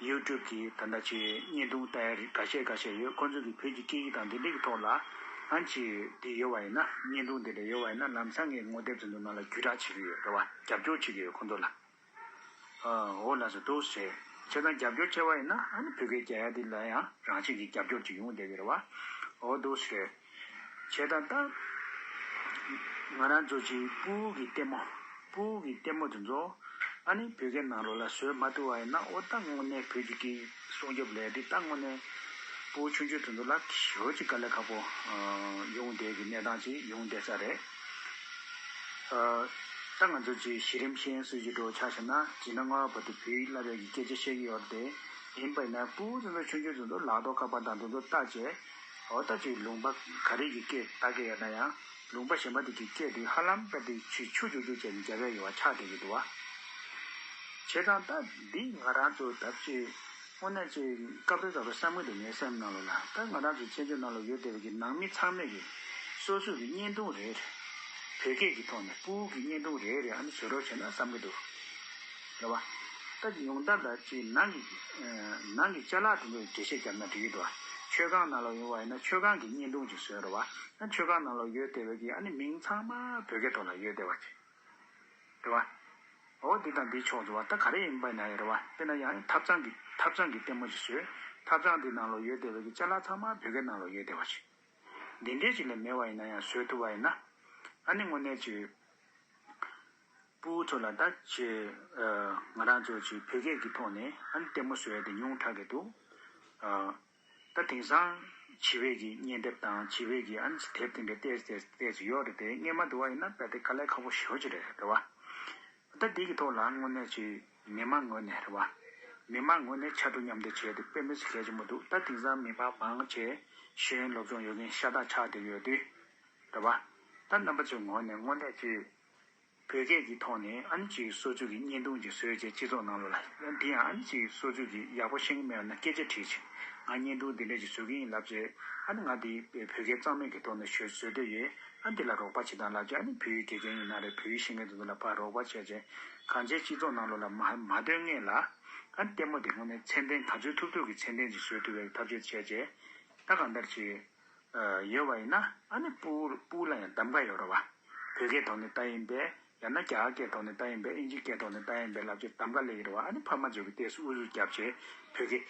ཡུ་ཊུབ་ཀྱི་ད་ལྟ་ཅིག་བརྙན་ཐུང་ལྟ་ཡ་རིགས་འགའ་ཤས་འགའ་ཤས་ཡོད། ཁོང་ཚོ་གི་བོད་ཀྱི་སྐད་ཡིག་དང་འདི་འདྲ་གི་ཐོག་ལ་ཨ་ནི་ཅིག་འདི་ཡོད་པ་ཡིན་ན། བརྙན་ཐུང་འདི་འདྲ་ཡོད་པ་ཡིན་ན་ལམ་སང་ངས་ངོ་དེབ་ཚོ་འདི་ནང་ལ་བརྒྱུད་བསྒྲགས་བྱེད་ཀྱི་ཡོད་རེད་བ། རྒྱབ་སྐྱོར་བྱེད་ཀྱི་ཡོད་ཁོང་ཚོ་ལ། འོ་ལགས་སོ་འདུག་ཟེར། བྱས་ཙང་རྒྱབ་སྐྱོར་བྱས་པ་ཡིན་ན་ཨ་ནི་བོད་སྐད་རྒྱག་ཡ་འདི་ལ་ཡང་རང་བཞིན་གྱི་རྒྱབ་སྐྱོར་ཅིག་ཡོང་བསྡད་ཀྱི་རེད་བ། འོ་འདུག་ཟེར། བྱས་ཙང་ད་ང་རང་ཚོ་ཅིག་ཕྲུ་གུ་གི་ལྟད་མོ། ཕྲུ་གུ་གི་ལྟད་མོ་དེ་ཚོ་ཨ་ནི་བོད་སྐད་ནང་ལོགས་ལ་བཟོས་མ་ཐུབ་པ་ཡིན་ན་འོ་ད་དངོས་གནས་བོད་ཀྱི་སྐད་ཡིག་སྲུང་སྐྱོབ་ལས་འདི་ད་དངོས་གནས་ཕྲུ་གུ་ཆུང་ཆུང་དེ་ཚོ་ལ་ཞེ་པོ་ཅིག་དཀའ་ལས་ཁག་པོ་ཡོང་བསྡད་ཀྱི་གནས་སྟངས་ཅིག་ཡོང་བསྡད་ས་རེད། ད་ང་ཚོ་ཅིག་གཞི་རིམ་ཤེས་ཡོན་སྲིད་བྱུས་འདྲ་བོ་ཆ་བཞག་ན་སྤྱིར་ན་སྔ་བ་བར་དུ་བོད་ཡིག་བསླབ་ཡག་གི་སྐད་ཆ་བཤད་ཀྱི་ཡོད་རེད་དེ། ཡིན་པ་ཡིན་ན་ཕྲུ་གུ་ཚོ་ཆུང་ཆུང་ཚོ་ལག་ཐོག་ཁ་པར་དང་དེ་ཚོ་བལྟས་བྱས། འོ་ད་ཅིག་ལུང་པ་ག་རེ་གི་སྐད་ལྟ་གི་ཡོད་ན་ཡང་ལུང་པ་གཞན་པ་དེ་གི་སྐད་དེ་ཧ་ལམ་དཔེ་དེ་ཆུ་ཆུ་རྒྱུག་རྒྱུག་བྱས་ནས་རྒྱབ་ཡག་ཡོད་པ་ཆགས་བསྡད་ཀྱི་འདུག་བ། བྱས་ཙང་ད་འདི་ང་རང་ཚོ་ད་ཅིག་དངོས་གནས་ཅིག་སྐབས་རེ་སྐབས་རེ་བསམ་གྱི་འདུག་ངའི་སེམས་ནང་ལོགས་ལ། ད་ང་རང་ཚོ་ཕྱི་རྒྱལ་ནང་ལ་ཡོད་བསྡད་པའི་གི་ནང་མི་ཚང་མས་གི་སོ་སོ་གི་བརྙན་ཐུང་རེ་རེ་བོད་སྐད་ཀྱི་ཐོག་ནས་ཕྲུ་གུ་གི་བརྙན་ཐུང་རེ་རེ་ཨ་ནི་བཟོ་རོགས་བྱས་ན་བསམ་གྱི་འདུག་རེད་བ། ད་ཉུང་མཐར་ད་ཅིག་ནང་གི་ནང་གི་ཅ་ལག་དེ་ཚོ་འགྲེལ་བཤད་བརྒྱབ་ན་འགྲིག་གི་འདུག་བ། མཆོད་ཁང་ནང་ལ་ཡོང་བ་ཡིན་ན་མཆོད་ཁང་གི་བརྙན་ཐུང་ཅིག་བཟོས་རེད་བ། ཨ་མཆོད་ཁང་ནང་ལ་ཡོད་བསྡད་པའི་གི་ཨ་ནི་མིང་ཚང་མ་བོད་སྐད་ཐོག་ལ་ཡོད་བསྡད་པ་ཅིག་རེད་བ། འོ་འདི་དང་འདི་ཕྱོགས་འགྲོ་བ་ད་ག་རེ་ཡིན་པ་ན་ཡོད་རེད་བ། དཔེར་ན་ཡང་ཐབ་ཚང་གི་ཐབ་ཚང་གི་ལྟད་མོ་ཞིག་བཟོས། ཐབ་ཚང་འདི་ནང་ལོགས་ཡོད་བསྡད་པའི་གི་ཅ་ལག་ཚང་མ་བོད་སྐད་ནང་ལོགས་ཡོད་བསྡད་པ་ཞིག་འདི་འདྲས་ཅིག་ལས་མེད་པ་ཡིན་ན་ཡང་བཟོས་ཐུབ་པ་ཡིན་ན། ཨ་ནི་དངོས་གནས་ཅིག་ཕྲུ་གུ་ཚོ་ལ་ད་ཅིག་ང་རང་ཚོ་ཅིག་བོད་སྐད་ཀྱི་ཐོག་ནས་ཨ་ནི་ལྟད་མོ་བཟོ་ཡ་དེ་ཉུང་དྲགས་ཀྱི་འདུག་ད་དེང་སང་བྱིས་པའི་གི་བརྙན་དེབ་དང་བྱིས་པའི་གི་ཨ་ནི་དེབ་དེ་འདྲ་ཏོག་ཙམ་ཏོག་ཙམ་ཡོད་རེད་དེ། སྔོན་མ་དུ་བ་ཡིན་ན་དཔེ་དེ་དཀའ་ལས་ཁག་པོ་ཞེ་པོ་ཅིག་རེད་རེད་བ། ད་འདི་གི་ཐོག་ལ་དངོས་གནས་ཅིག་མི་མང་ངོས་ནས་རེད་བ། མི་མང་ངོས་ནས་ཕྱར་གྲུ་མཉམ་འདེགས་བྱས་ཏེ་དཔེ་མི་སྲིད་གལ་ཆེན་པོ་འདུག་ད་དེང་སང་མི་མང་མང་ཆེ་ཤེས་ཡོན་སློབ་སྦྱོང་ཡོད་མཁན་ཤ་སྟག་ཆགས་བསྡད་ཡོད་དུས་རེད་བ། ད་རྣམ་པ་ཚོའི་ངོས་ནས་དངོས་གནས་ཅིག་བོད་སྐད་ཀྱི་ཐོག་ནས་ཨ་ནི་ཅིག་སོ་ཚོད་ཀྱི་བརྙན་ཐུང་ཅིག་བཟོས་བྱས་སྤྱི་ཚོགས་ནང་ལོགས་ལ་འདི་ཡང་ཨ་ནི་ཅིག་སོ་ཚོད་ཀྱིས་ཡག་པོ་ཤེས་ཀྱི་མེད་པ་ན་སྐད་ཆ་དྲིས་བྱས། ང་བརྙན་ཐུང་འདི་འདྲ་ཅིག་བཟོ་གི་ཡིན་ལབ་བྱས། ཨ་ནི་ང་འདི་བོད་སྐད་གཙང་མའི་གི་ཐོག་ནས་བཟོ་བཟོ་འདོད་ཡོད། ཨ་འདི་ལ་རོགས་པ་བྱེད་དང་ལབ་བྱས། ཨ་ནི་བོད་ཡིག་དགེ་རྒན་ཡིན་ན་རེད། བོད་ཡིག་ཤེས་མཁན་ཚོ་ལ་ཕར་རོགས་པ་བྱས་བྱས། གང་བྱས་སྤྱི་ཚོགས་ནང་ལོགས་ལ་མ་མ་ཐོན་སྔོན་ལ་ཨ་ནི་ལྟད་མོ་འདི་དངོས་གནས་ཚད་ལྡན་ག་ཚོད་ཐུབ་ཐུབ་ཀྱི་ཚད་ལྡན་ཅིག་བཟོ་ཐུབ་པའི་ཐབས་ཤེས་བྱས་བྱས། ད་གང་ལྟར་ཅིག་ཡོད་པ་ཡིན་ན་ཨ་ནི་ཕྲུ་གུ་ལ་ཡང་གདམ་ག་ཡོད་རེད་བ། བོད་སྐད་ཐོག་ནས་ལྟ་ཡིན་པས། ཡང་ན་རྒྱ་གར་སྐད་ཐོག་ནས་ལྟ་ཡིན་པས། ཨིན་ཇི་སྐད་ཐོག་ནས་ལྟ་ཡིན་པས་ལབ་བྱས་གདམ་ག་སླེབས་ཀྱི་རེད་བ། ཨ་ནི་ཕ་མ་ཚོ་གིས་ཏོག་ཙམ་ཨུ་ཚུགས་རྒྱབ་བྱས་བོད་སྐད་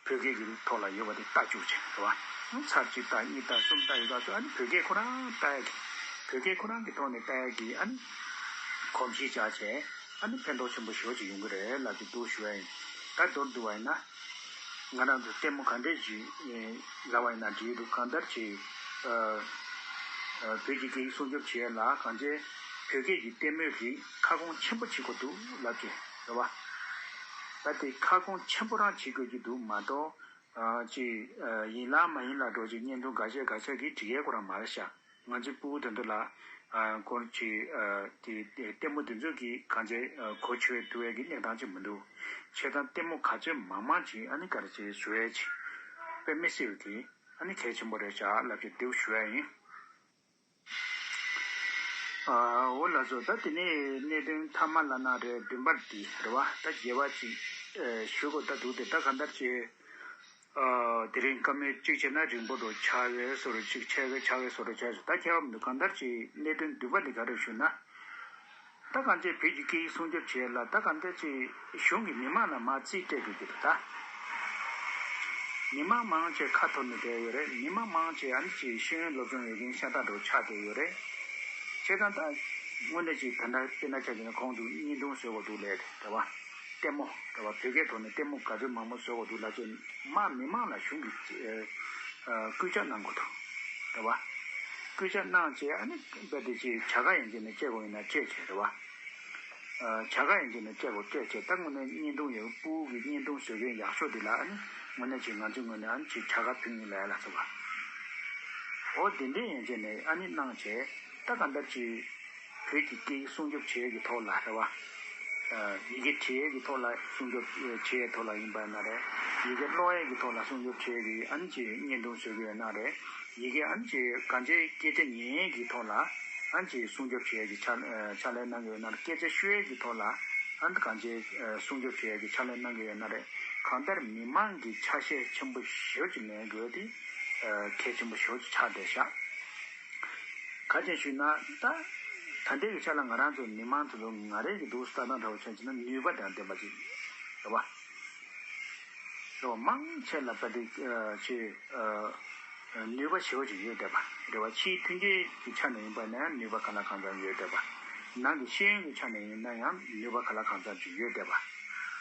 བོད་སྐད་ཀྱི་ཐོག་ལ་ཡོད་པ་དེ་ལྟ་བཅུག་བྱས་རེད་བ། ཨ་ཚར་གཅིག་ལྟ་གཉིས་ལྟ་གསུམ་ལྟ་ཡོད་ཀ་ཚོ་ཨ་ནི་བོད་སྐད་ཁོ་རང་ལྟ་ཡག་གི་བོད་སྐད་ཁོ་རང་གི་ཐོག་ནས་ལྟ་ཡག་གི་ཨ་ནི་གོམས་གཤིས་ཆགས་བྱས། ཨ་ནི་ཕན་ཐོགས་ཆེན་པོ་ཞེ་པོ་ཅིག་ཡོང་གི་རེད་ལབ་ཅིག་འདུག་ཞུ་ཡ་ཡིན། ད་མདོར་བསྡུ་བ་ཡིན་ན། ང་རང་ཚོ་ལྟད་མོ་ག་འདྲས་ཅིག་ལབ་པ་ཡིན་ན་འགྲིག་འདུག་གང་ལྟར་ཅིག་ཨ་ཨ་བོད་ཀྱི་སྐད་ཡིག་སྲུང་སྐྱོབ་བྱེད་ཡ་ལ་གང་ཅི་བོད་སྐད་ཀྱི་ལྟད་མོའི་རིགས་ཁ་སྐོང་ཆེན་པོ་བྱེད་དགོས་འདུག་ལབ་ཅིག་རེད་བ། ད་དེ་ཁ་སྐོང་ཆེན་པོ་རང་བྱེད་དགོས་ཀྱི་འདུག་མ་གཏོགས། ཨ་ཅིག་ཨ་ཡིན་ལ་མ་ཡིན་ལ་འགྲོ་ཅིག་བརྙན་ཐུང་འགའ་ཤས་འགའ་ཤས་ཀྱིས་འགྲིག་ཡས་ཁོ་རང་མ་རེད་ཤག་ང་ཚོའི་ཕྲུ་གུ་དེ་ཚོ་ལ་ཨ་སྐོར་ཅིག་ཨ་དེ་དེ་ལྟད་མོ་དེ་ཚོ་གིས་གང་ཅི་ཨ་གོ་ཆོད་ཐུབ་ཡས་ཀྱི་གནས་སྟངས་ཅིག་མི་འདུག་བྱས་ཙང་ལྟད་མོ་ག་ཚོད་མང་མང་ཅིག་ཨ་ནི་ག་རེ་ཅིག་བཟོ་ཡས་ཅིག་དཔེ་མི་སྲིད་པ་གི་ཨ་ནི་གལ་ཆེན་པོ་རེད་ཤག་ལབ་ཅིག་འདུག་ཞུ་ཡ་ཡིན། ཨ་འོ་ལགས་སོ། ད་དེ་ནས་གནད་དོན་མཐའ་མ་ལབ་ན་རེད། བདུན་པ་འདི་རེད་བ། ད་རྒྱས་པ་ཅིག་ཨ་ཞུ་དགོས་ད་འདུག་སྟེ། ད་གང་ལྟར་ཅིག་ཨ་དེ་རིང་བཀའ་མོལ་གཅིག་བྱས་ན་རིང་པོ་འགྲོ་ཆགས་པའི་བཟོ་འདྲ་ཅིག་ཆགས་པའི་ཆགས་པའི་བཟོ་འདྲ་ཆགས་སོང་། ད་ཁྱད་པར་མི་འདུག་གང་ལྟར་ཅིག་གནད་དོན་བདུན་པ་འདི་ག་རེ་ཞུ་ན། ད་གང་ཅི་བོད་ཀྱི་སྐད་ཡིག་སྲུང་སྐྱོབ་བྱེད་ཡ་ལ་ད་གང་ལྟར་ཅིག་གཞུང་གིས་མི་མང་ལ་མར་རྩིས་སྤྲད་དགོས་ཀྱི་འདུག་ད་མི་མང་མང་ཆེ་ཁ་འཐོར་ནས་བསྡད་ཡོད་རེད། མི་མང་མང་ཆེ་ཨ་ནི་ཅིག་ཤེས་ཡོན་སློབ་སྦྱོང་ཡོད་མཁན་ཤ་སྟག་འདྲ་བོ་ཆགས་བསྡད་ཡོད་རེད། བྱས་ཙང་ད་དངོས་གནས་ཅིག་ད་ལྟ་དཔེར་ན་ཆ་བཞག་ན་ཁོང་ཚོ་བརྙན་ཐུང་བཟོ་དགོས་འདུག་ལབ་རེད་བ། ལྟད་མོ་རེད་བ། བོད་སྐད་ཐོག་ནས་ལྟད་མོ་ག་ཚོད་མང་པོ་བཟོ་དགོས་འདུག་ལབ་བྱས་མར་མི་མང་ལ་གཞུང་གིས་ཨ་སྐུལ་ལྕག་གནང་དགོས་འདུག་རེད་བ། སྐུལ་ལྕག་གནང་བྱས་ཨ་ནི་རྦད་དེ་ཅིག་བྱ་དགའ་ཡན་ཆད་ནས་སྤྲད་དགོས་ཡིན་ན་སྤྲད་བྱས་རེད་བ། བྱ་དགའ་ཡན་ཆད་ནས་སྤྲད་དགོས་སྤྲད་བྱས། ད་དངོས་གནས་བརྙན་ཐུང་ཡོད་ཕྲུ་གུ་གི་བརྙན་ཐུང་བཟོ་མཁན་ཡག་ཤོས་དེ་ལ་ཨ་ནི་དངོས་གནས་ཅིག་ང་ཚོའི་ངོས་ནས་ཨ་ནི་ཅིག་བྱ་དགའ་ཕུལ་གྱི་ལབ་ཡ་ལ་སོགས་པ། འོ་དེ་འདྲའི་ཡན་ཆད་ནས་ཨ་ནི་གནང་བྱས། ད་གང་ལྟར་ཅིག་བོད་ཀྱི་སྐད་ཡིག་སྲུང་སྐྱོབ་བྱེད་ཡས་ཀྱི་ཐོག་ལ་རེད་བ། ཡི་གེ་འབྲི་ཡས་ཀྱི་ཐོག་ལ་སྲུང་སྐྱོབ་བྱེད་ཡས་ཐོག་ལ་ཡིན་པ་ན་རེད། ཡི་གེ་ཀློག་ཡས་ཀྱི་ཐོག་ལ་སྲུང་སྐྱོབ་བྱེད་ཡས་ཀྱི་ཨ་ནི་ཅིག་བརྙན་ཐུང་བཟོ་གི་ཡོད་ན་རེད། ཡི་གེ་ཨ་ནི་ཅིག་གང་ཅིའི་སྐད་ཆ་ཉན་ཡས་ཀྱི་ཐོག་ལ་ཨ་ནི་ཅིག་སྲུང་སྐྱོབ་བྱེད་ཡས་ཀྱི་ཕྱག་ཕྱག་ལས་གནང་གི་ཡོད་ན་རེད། སྐད་ཆ་ཤོད་ཡས་ཀྱི་ཐོག་ལ་ཨ་ནི་གང་ཅིའི་སྲུང་སྐྱོབ་བྱེད་ཡས་ཀྱི་ཕྱག་ལས་གནང་གི་ཡོད་ན་རེད། གང་ལྟར་མི་མང་གི་ཆ་ཤས་ཆེན་པོ་ཞེ་པོ་ཅིག་ལེན་དགོས་དེ་གལ་ཆེན་པོ་ཞེ་པོ་ཅིག་ཆགས་བསྡད་ཤག་ག་ཅེས་ཞུས་ན། ད་ད་ལྟའི་གི་ཆ་ལ་ང་རང་ཚོ་མི་མང་ཚོ་ལ་ང་རང་གི་འདུག་ལྟ་སྟངས་འདྲ་བོ་ཆ་བཞག་ན་ནུས་པ་དང་ལྡན་པ་ཅིག་རེད་བ། རེད་བ། མང་ཆེ་ལ་བ་དེ་ཆེ་ནུས་པ་ཞེ་པོ་ཅིག་ཡོད་བསྡད་པ་རེད་བ། ཕྱིའི་མཐུན་རྐྱེན་གྱི་ཆ་ནས་ཡིན་པ་ན་ཡང་ནུས་པ་གང་ལ་གང་འཚམ་ཡོད་བསྡད་པ། ནང་གི་ཤེས་ཡོན་གྱི་ཆ་ནས་ཡིན་ན་ཡང་ནུས་པ་གང་ལ་གང་འཚམ་ཅིག་ཡོད་བསྡད་པ་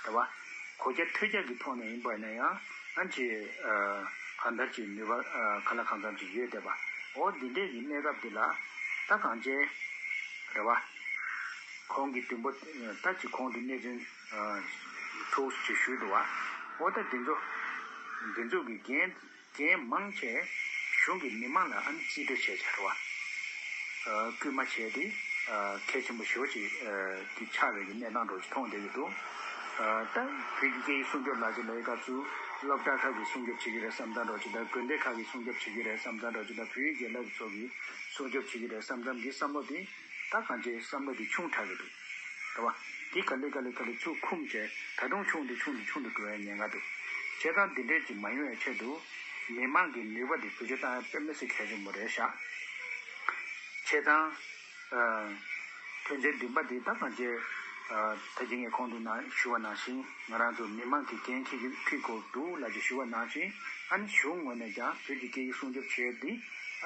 རེད་བ། གོ་རྒྱ་ཐོས་རྒྱ་གི་ཐོག་ནས་ཡིན་པ་ན་ཡང་ཨ་ཅེ་གང་ལྟར་གྱི་ནུས་པ་གང་ལ་གང་འཚམ་ཅིག་ཡོད་བསྡད་པ། འོ་འདི་འདྲས་ཀྱི་གནས་སྐབས་འདི་ལ་ད་གང་ཅེ་རེད་བ། གོང་གི་བདུན་པོ་ད་ཅི་གོང་དུ་གནས་ཚུལ་ཕྲུགས་ཅིག་ཞུས་འདུག་བ། འོ་ད་འདི་ཚོ་འདི་ཚོ་གི་འགན་འགན་མང་ཆེ་གཞུང་གི་མི་མང་ལ་ཨ་ནི་རྩིས་སྤྲོད་བྱས་བྱས་རེད་བ། སྐུལ་མ་བྱས་ཏེ་གལ་ཆེན་པོ་ཞེ་པོ་ཅིག་དེ་ཆགས་པའི་གི་གནས་སྟངས་འདྲ་ཅིག་མཐོང་བསྡད་ཀྱི་འདུག་ད་བོད་ཀྱི་སྐད་ཡིག་སྲུང་སྐྱོབ་ལབ་ཀྱི་ལབ་ཡི་སྐབས་སུ་སློབ་གྲྭ་ཁག་གིས་སྲུང་སྐྱོབ་བྱེད་ཀྱི་རེད་བསམ་སྟངས་འདྲ་ཅིག་དང་། དགོན་སྡེ་ཁག་གིས་སྲུང་སྐྱོབ་བྱེད་ཀྱི་རེད་བསམ་སྟངས་འདྲ་ཅིག་དང་། བོད་ཡིག་སྒེར་ལངས་ཚོ་གིས་སྲུང་སྐྱོབ་བྱེད་ཀྱི་རེད་བསམ་སྟངས་ཀྱི་བསམ་བློ་དེ་ད་གང་ཅིའི་བསམ་བློ་དེ་ཆུང་དྲགས་ཀྱི་འདུག་རེད་བ། དེ་ག་ལེ་ག་ལེ་ག་ལེ་ཚུར་འཁུམས་བྱས་ད་དུང་ཆུང་དུ་ཆུང་དུ་ཆུང་དུ་འགྲོ་ཡའི་ཉེན་ཁ་འདུག་བྱས་ཙང་འདི་འདྲས་ཀྱི་མ་ཡོང་བའི་ཆེད་དུ་མི་མང་གི་ནུས་པ་དེ་བེད་སྤྱོད་བཏང་ཡ་དཔེ་མི་སྲིད་གལ་ཆེན་པོ་རེད་ཤག་བྱས་ཙང་། དོན་ཚན་བདུན་པ་འདི་ད་གང་ཅི། ད་གིན་ངས་གོང་དུ་ན་ཞུ་བ་ནང་བཞིན་ང་རང་ཚོ་མི་མང་གི་འགན་འཁྱེར་འཁྱེར་དགོས་འདུག་ལབ་ཅིག་ཞུ་བ་ནང་བཞིན། ཨ་ནི་གཞུང་ངོས་ནས་ཀྱང་བོད་ཀྱི་སྐད་ཡིག་སྲུང་སྐྱོབ་བྱས་ཏེ་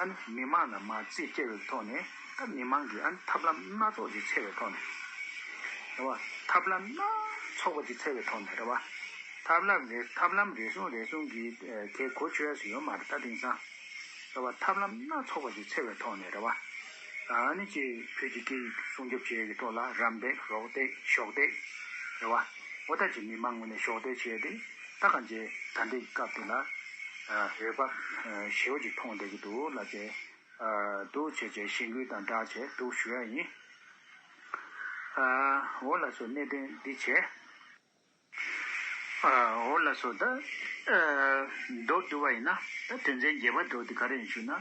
ཨ་ནི་མི་མང་ལ་མར་རྩིས་སྤྲད་པའི་ཐོག་ནས། ད་མི་མང་གིས་ཨ་ནི་ཐབས་ལམ་སྣ་ཚོགས་ཅིག་འཚོལ་བའི་ཐོག་ནས་རེད་བ། ཐབས་ལམ་སྣ་ཚོགས་པ་ཅིག་འཚོལ་བའི་ཐོག་ནས་རེད་བ། ཐབས་ལམ་རེ་ཐབས་ལམ་རེ་ཟུང་རེ་ཟུང་གིས་གལ་གོ་ཆོད་ཡ་ཞིག་ཡོད་མ་རེད། ད་དེང་སང་རེད་བ། ཐབས་ལམ་སྣ་ཚོགས་པ་ཞིག་འཚོལ་བའི་ཐོག་ནས་རེད་བ། ཨ་ནི་ཅིག་བོད་ཀྱི་སྐད་ཡིག་སྲུང་སྐྱོབ་བྱེད་ཡས་ཀྱི་ཐོག་ལ་རམ་འདེགས་རོགས་འདེགས་གཞོགས་འདེགས་རེད་བ། འོ་ད་ཅིག་མི་མང་ངོས་ནས་གཞོགས་འདེགས་བྱས་ཏེ་ད་གང་ཅི་ད་ལྟའི་སྐབས་དེ་ལ་འོས་བབ་ཞེ་པོ་ཅིག་མཐོང་བསྡད་ཀྱི་འདུག་ལབ་བྱས་འདུག་བྱས་བྱས་གཞེན་སྐུལ་དང་སྦྲགས་བྱས་འདུག་ཞུ་ཡ་ཡིན། འོ་ལགས་སོ། གནད་དོན་འདི་བྱས། འོ་ལགས་སོ། ད་མདོར་བསྡུ་བ་ཡིན་ན། ད་དོན་ཚན་བརྒྱད་པ་འདྲ་བོ་འདི་ག་རེ་ཡིན་ཞུ་ན།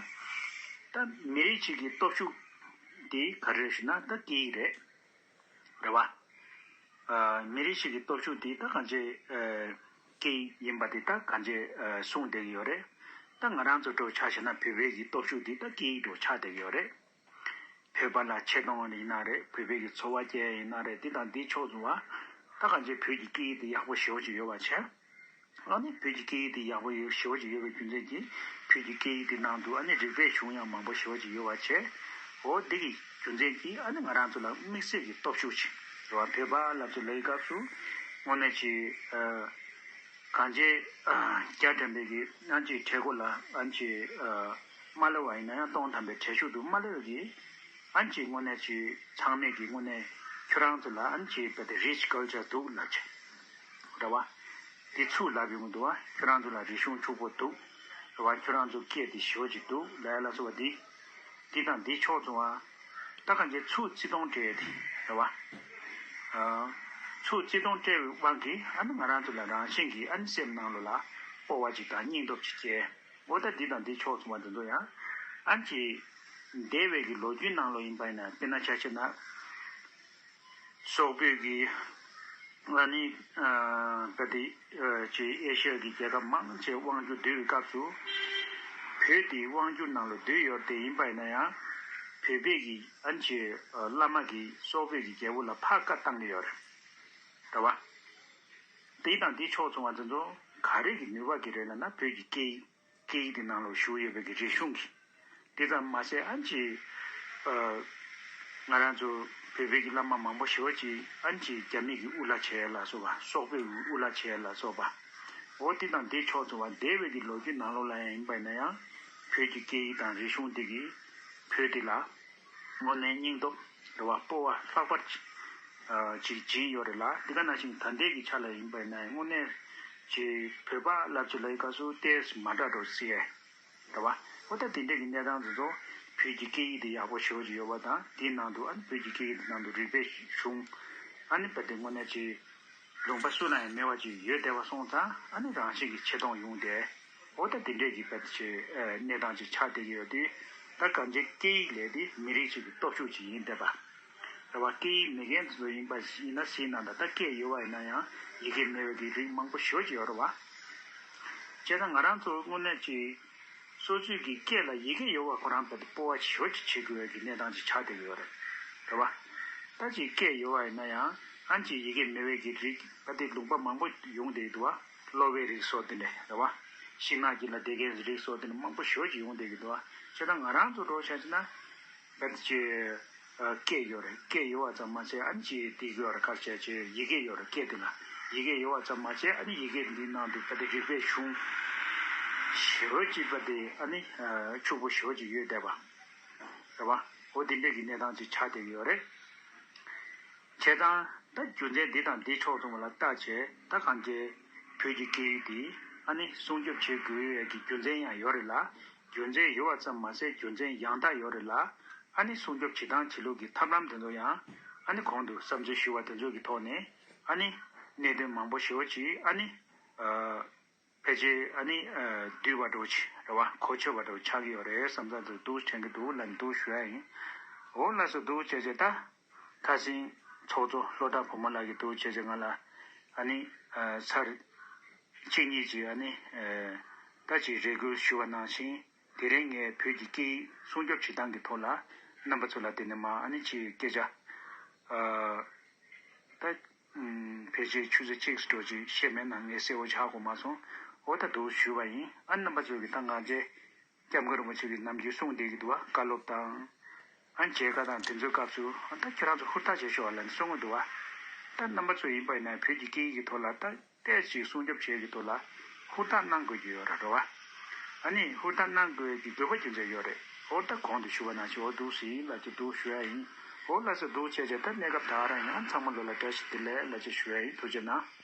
ད་མི་རིགས་གཅིག་གི་སྟོབས་ཤུགས་འདི་ག་རེ་རེད་ཞུ་ན། ད་སྐད་ཡིག་རེད། རེད་བ། མི་རིགས་གཅིག་གི་སྟོབས་ཤུགས་འདི་ད་གང་ཅི་སྐད་ཡིག་ཡིན་པ་འདི་ད་གང་ཅི་གསུངས་བསྡད་ཀྱི་ཡོད་རེད། ད་ང་རང་ཚོ་འདྲ་བོ་ཆ་བཞག་ན་བོད་པའི་གི་སྟོབས་ཤུགས་འདི་ད་སྐད་ཡིག་འདྲ་བོ་ཆགས་བསྡད་ཀྱི་ཡོད་རེད། བོད་པ་ལ་ཆེ་མཐོང་ཡིན་ན་རེད། བོད་པའི་གི་འཚོ་བ་སྐྱེལ་ཡིན་ན་རེད། འདི་དང་འདི་ཕྱོགས་མཚུངས་པ། ད་གང་ཅི་བོད་ཀྱི་སྐད་ཡིག་དེ་ཡག་པོ་ཞེ་པོ་ཅིག་ཡོད་པ་བྱས། ཨ་ནི་བོད་ཀྱི་སྐད་ཡིག་དེ་ཡག་པོ་ཡོད་ཞེ་པོ་ཅིག་ཡོད་པའི་རྒྱུ་མཚན་གྱིས། བོད་ཀྱི་སྐད་ཡིག་དེ་ནང་དུ་ཨ་ནི་རིག་པའི་གཞུང་ཡང་མང་པོ་ཞེ་པོ་ཅིག་ཡོད་པ་བྱས། འོ་འདི་གི་རྒྱུ་མཚན་གྱིས་ཨ་ནི་ང་རང་ཚོ་ལ་དམིགས་བསལ་གྱི་སྟོབས་ཤུགས་ཅིག་རེད་བ། བོད་པ་ལབ་ཚོ་ལབ་ཡི་སྐབས་སུ་དངོས་གནས་ཅིག་གང་ཅི་རྒྱ་དྲན་པའི་གི་ཨ་ནི་ཅིག་གྲལ་སྒོ་ལ་ཨ་ནི་ཅིག་མ་སླེབས་པ་ཡིན་ན་ཡང་སྟོང་དམ་པའི་གྲལ་གཞུག་ཏུ་མ་སླེབས་པའི་གི་ཨ་ནི་ཅིག་དངོས་གནས་ཅིག་ཚང་མས་ཀྱི་དངོས་གནས་ཁྱོད་རང་ཚོ་ལ་ཨ་ནི་ཅིག་བོད་དེ་rich culture་འདུག་ལབ་ཅིག་རེད་བ། དེ་ཚུར་ལབ་ཡོང་གི་འདུག་བ། ཁྱོད་རང་ཚོ་ལ་རིག་གཞུང་ཕྱུག་པོ་འདུག་རེད་བ། ཁྱོད་རང་ཚོ་སྐད་དེ་ཞེ་པོ་ཅིག་འདུག་ལབ་ཡ་ལ་སོགས་པ་འདི། འདི་དང་འདི་ཕྱོགས་མཚུངས་པ། ད་གང་ཅི་ཚུར་བརྩི་མཐོང་སྤྲད་དེ་རེད་བ། ཚུར་བརྩི་མཐོང་སྤྲད་པའི་དབང་གིས་ཨ་ནི་ང་རང་ཚོ་ལ་རང་བཞིན་གྱིས་ཨ་ནི་སེམས་ནང་ལོགས་ལ་སྤོབས་པ་ཅིག་དང་སྙིང་སྟོབས་ཅིག་སྐྱེ། འོ་ད་འདི་དང་འདི་ཕྱོགས་མཚུངས་པ་འདི་ཚོ་ཡང་ཨ་ནི་ཅིག་འདས་པའི་གི་ལོ་རྒྱུས་ནང་ལོགས་ཡིན་པ་ཡིན་ན། དཔེར་ན་ཆ་བཞག་ན་སོག་པོའི་གི་ཨ་ནི་ཨ་ག་དེ་ཨ་ཅིག་ཨེ་ཤི་ཡ་གི་རྒྱལ་ཁབ་མང་ཆེ་དབང་སྒྱུར་བསྡུས་པའི་སྐབས་སུ་བོད་དེ་དབང་སྒྱུར་ནང་ལོགས་བསྡུས་ཡོད་དེ་ཡིན་པ་ཡིན་ན་ཡང་། བོད་པའི་གི་ཨ་ནི་ཅིག་ཨ་བླ་མ་གིས་སོག་པོའི་གི་རྒྱལ་པོ་ལ་ཕར་བཀའ་བཏང་གི་ཡོད་རེད། རེད་བ། དེ་དང་དེ་ཕྱོགས་མཚུངས་པ་དེ་ཚོ་ག་རེ་གི་ནུས་པ་གི་རེད་ལབ་ན། བོད་ཀྱི་སྐད་ཡིག་སྐད་ཡིག་དེ་ནང་ལོགས་བཞུགས་ཡོད་པའི་གི་རིག་གཞུང་གི། དེ་ཙམ་མ་ཟད་ཨ་ནི་ཅིག་ཨ་ང་རང་ཚོ་བོད་པའི་གི་བླ་མ་མང་པོ་ཞེ་པོ་ཅིག་ཨ་ནི་ཅིག་རྒྱ་མི་གི་དབུ་བླ་བྱས་ལ་སོགས་པ། སོག་པོའི་གི་དབུ་བླ་བྱས་ལ་སོགས་པ། འོ་དེ་དང་དེ་ཕྱོགས་མཚུངས་པ་འདས་པའི་གི་ལོ་རྒྱུས་ནང་ལོགས་ལ་ཡང་ཡིན་པ་ཡིན་ན་ཡང་། བོད་ཀྱི་སྐད་ཡིག་དང་རིག་གཞུང་དེ་གིས་བོད་དེ་ལ་དངོས་གནས་སྙིང་སྟོབས་རེད་བ། སྤོབས་པ་ལྷག་པར་ཅིག་ཅིག་སྦྱིན་ཡོད་རེད་ལ། འདི་ག་ནང་བཞིན་ད་ལྟའི་གི་ཆ་ལ་ཡིན་པ་ཡིན་ན་དངོས་གནས་ཅིག་བོད་པ་ལབ་ཅིག་ལ་ཡི་སྐབས་སུ་ཏོག་ཙམ་མ་འདྲ་འགྲོ་སྲིད་ཡས་རེད་བ། འོ་ད་དེ་འདྲས་ཀྱི་གནས་སྟངས་དེ་ཚོ་བོད་ཀྱི་སྐད་ཡིག་དེ་ཡག་པོ་ཞེ་པོ་ཅིག་ཡོད་པ་དང་དེའི་ནང་དུ་ཨ་ནི་བོད་ཀྱི་སྐད་ཡིག་དེ་ནང་དུ་རིག་པའི་གཞུང་ཨ་ནི་བ་དེ་དངོས་གནས་ཅིག་ལུང་པ་སུ་ལ་ཡང་མེད་པ་ཅིག་ཡོད་བསྡད་པ་སོང་ཙང་ཨ་ནི་རང་བཞིན་གྱི་ཆེ་མཐོང་ཡོང་སྟེ། འོ་ད་དེ་འདྲས་ཀྱི་བ་དེ་ཅིག་གནས་སྟངས་ཅིག་ཆགས་བསྡད་ཀྱི་ཡོད་དུས། ད་གང་ཅི་སྐད་ཡིག་ལས་དེ་མི་རིགས་ཅིག་གི་སྟོབས་ཤུགས་ཅིག་ཡིན་བསྡད་པ་རེད་བ། སྐད་ཡིག་མེད་མཁན་དེ་ཚོ་ཡིན་པ་ཡིན་ན་སྲིད་ན་ད་ལྟ་སྐད་ཡོད་པ་ཡིན་ན་ཡང་ཡི་གེ་མེད་པའི་གི་རིགས་མང་པོ་ཞེ་པོ་ཅིག་ཡོད་རེད་བ། བྱས་ཙང་ང་རང་ཚོ་དངོས་གནས་ཅིག་སོ་སོའི་གི་སྐད་ལ་ཡི་གེ་ཡོད་པ་ཁོ་རང་བ་དེ་སྤོབས་པ་ཞེ་པོ་ཅིག་བྱེད་དགོས་པའི་གི་གནས་སྟངས་ཅིག་ཆགས་བསྡད་ཀྱི་ཡོད་རེད། རེད་བ། ད་ཅིག་སྐད་ཡོད་པ་ཡིན་ན་ཡང་ཨ་ནི་ཅིག་ཡི་གེ་མེད་པའི་གི་རིགས་བ་དེ་ལུང་པ་མང་པོ་ཡོང་བསྡད་ཀྱི་འདུག་བ། གློ་བའི་རིགས་སོགས་དེ་འདྲ་རེད་བ། ཤིང་ནགས་དཀྱིལ་ལ་བསྡད་མཁན་རིགས་སོགས་དེ་འདྲ་མང་པོ་ཞེ་པོ་ཅིག་ཡོང་བསྡད་ཀྱི་འདུག་བ། བྱས་ཙང་ང་རང་ཚོ་འགྲོ་བྱས་ན་བ་དེ་ཅིག་སྐད་ཡོད་རེད། སྐད་ཡོད་པ་ཙམ་མ་ཟད་ཨ་ནི་ཅིག་དེ་ཡོད་རེད། ག་རེ་བྱས་ཅིག་ཡི་གེ་ཡོད་རེད། སྐད་དེ་ལ་ཡི་གེ་ཡོད་པ་ཙམ་མ་ཟད་ཨ་ནི་ཡི་གེ་འདིའི་ནང་དུ་བ་དེ་རིག་པའི་གཞུང་ཞེ་པོ་ཅིག་བ་དེ་ཨ་ནི་ཕྱུག་པོ་ཞེ་པོ་ཅིག་ཡོད་བསྡད་པ་རེད་བ། འོ་དེ་འདྲས་ཀྱི་གནས་སྟངས་ཅིག་ཆགས་བསྡད་ཀྱི་ཡོད་རེད། བྱས་ཙང་ད་རྒྱུ་མཚན་འདི་དང་འདི་ཕྱོགས་མཚུངས་པ་ལ་བལྟ་བྱས་ད་གང་ཅི་བོད་ཀྱི་སྐད་ཡིག་འདི་ཨ་ནི་སྲུང་སྐྱོབ་བྱེད་དགོས་ཡས་ཀྱི་རྒྱུ་མཚན་ཡང་ཡོད་རེད་ལ། རྒྱུ་མཚན་ཡོད་པ་ཙམ་མ་ཟད་རྒྱུ་མཚན་ཡང་དག་ཡོད་རེད་ལ། ཨ་ནི་སྲུང་སྐྱོབ་བྱེད་སྟངས་བྱེད་ལུགས་ཀྱི་ཐབས་ལམ་དེ་ཚོ་ཡང་ཨ་ནི་གོང་དུ་བསམ་ཚུལ་ཞུས་པ་དེ་ཚོ་གི་ཐོག་ནས་ཨ་ནི་གནད་དོན་མང་པོ་ཞེ་པོ་ཅིག་ཨ་ནི་ཕལ་ཆེར་ཨ་ནི་བསྡུས་པ་འདྲ་བོ་ཅིག་རེད་བ། གོ་ཆོད་པ་འདྲ་བོ་ཆགས་ཀྱི་ཡོད་རེད་བསམ་ས་དེ་འདུག་དྲན་གྱི་འདུག་ལབ་ནས་འདུག་ཞུ་ཡ་ཡིན། འོ་ལགས་སོ། འདུག་བྱས་བྱས་ད་ཁ་སང་ཚོགས་གཙོ་བློ་བདག་བུ་མོ་ལགས་ཀྱིས་འདུག་བྱས་བྱས་ང་ལ་ཨ་ནི་ཚར་གཅིག་གཉིས་ཅིག་ཨ་ནི་ད་ཅིག་རེ་སྐུལ་ཞུ་བ་ནང་བཞིན་དེ་རིང་ངས་བོད་ཀྱི་སྐད་ཡིག་སྲུང་སྐྱོབ་བྱེད་སྟངས་ཀྱི་ཐོག་ལ་རྣམ་པ་ཚོ་ལ་དེ་ནས་མ་ཨ་ནི་ཅིག་སྐད་ཆ་ད། ཕལ་ཆེར་ཆུ་ཚོད་གཅིག་འགྲོ་ཅིག་བཤད་མེད་ན་ངས་གསལ་བོ་ཆགས་གོ་མ་སོང་། འོ་ད་འདུག་ཞུས་པ་ཡིན། ཨ་རྣམ་པ་ཚོས་ཀྱི་ད་ང་རྗེ་སྐྱབས་མགོན་རིན་པོ་ཆེ་གི་ནམ་རྒྱུན་གསུང་བསྡད་ཀྱི་འདུག་བ། བཀའ་སློབ་དང་། ཨ་མཇལ་ཁ་དང་དེ་ཚོའི་སྐབས་སུ་ཨ་ད་ཁྱེད་རང་ཚོ་ཧུར་ཐག་བྱེད་ཤོག་ལབ་ནས་གསུང་གི་འདུག་བ། ད་རྣམ་པ་ཚོ་ཡིན་པ་ཡིན་ན་བོད་ཀྱི་སྐད་ཡིག་གི་ཐོག་ལ་ད་ཏོག་ཙམ་སྲུང་སྐྱོབ་བྱེད་ཀྱི་ཐོག་ལ་ཧུར་ཐག་གནང་དགོས་ཀྱི་ཡོད་རེད་རེད་བ། ཨ་ནི་ཧུར་ཐག་གནང་དགོས་ཀྱི་དགོས་པ་རྒྱུ་མཚན་ཡོད་རེད། འོ་ད་གོང་དུ་ཞུ་བ་ནང་བཞིན་འོ་འདུག་སེ་ལབ་ཀྱི་འདུག་ཞུ་ཡ་ཡིན། འོ་ལགས་སོ། འདུག་བྱས་བྱས་ད་གནས་སྐབས་ད་ག་རང་ཡང་ཚང་མ་ལོ་ལ་བཀྲ་ཤིས་བདེ་ལེགས་ལབ་ཀྱི་ཞུ་ཡ་ཡིན། ཐུགས་རྗེ་གནང་།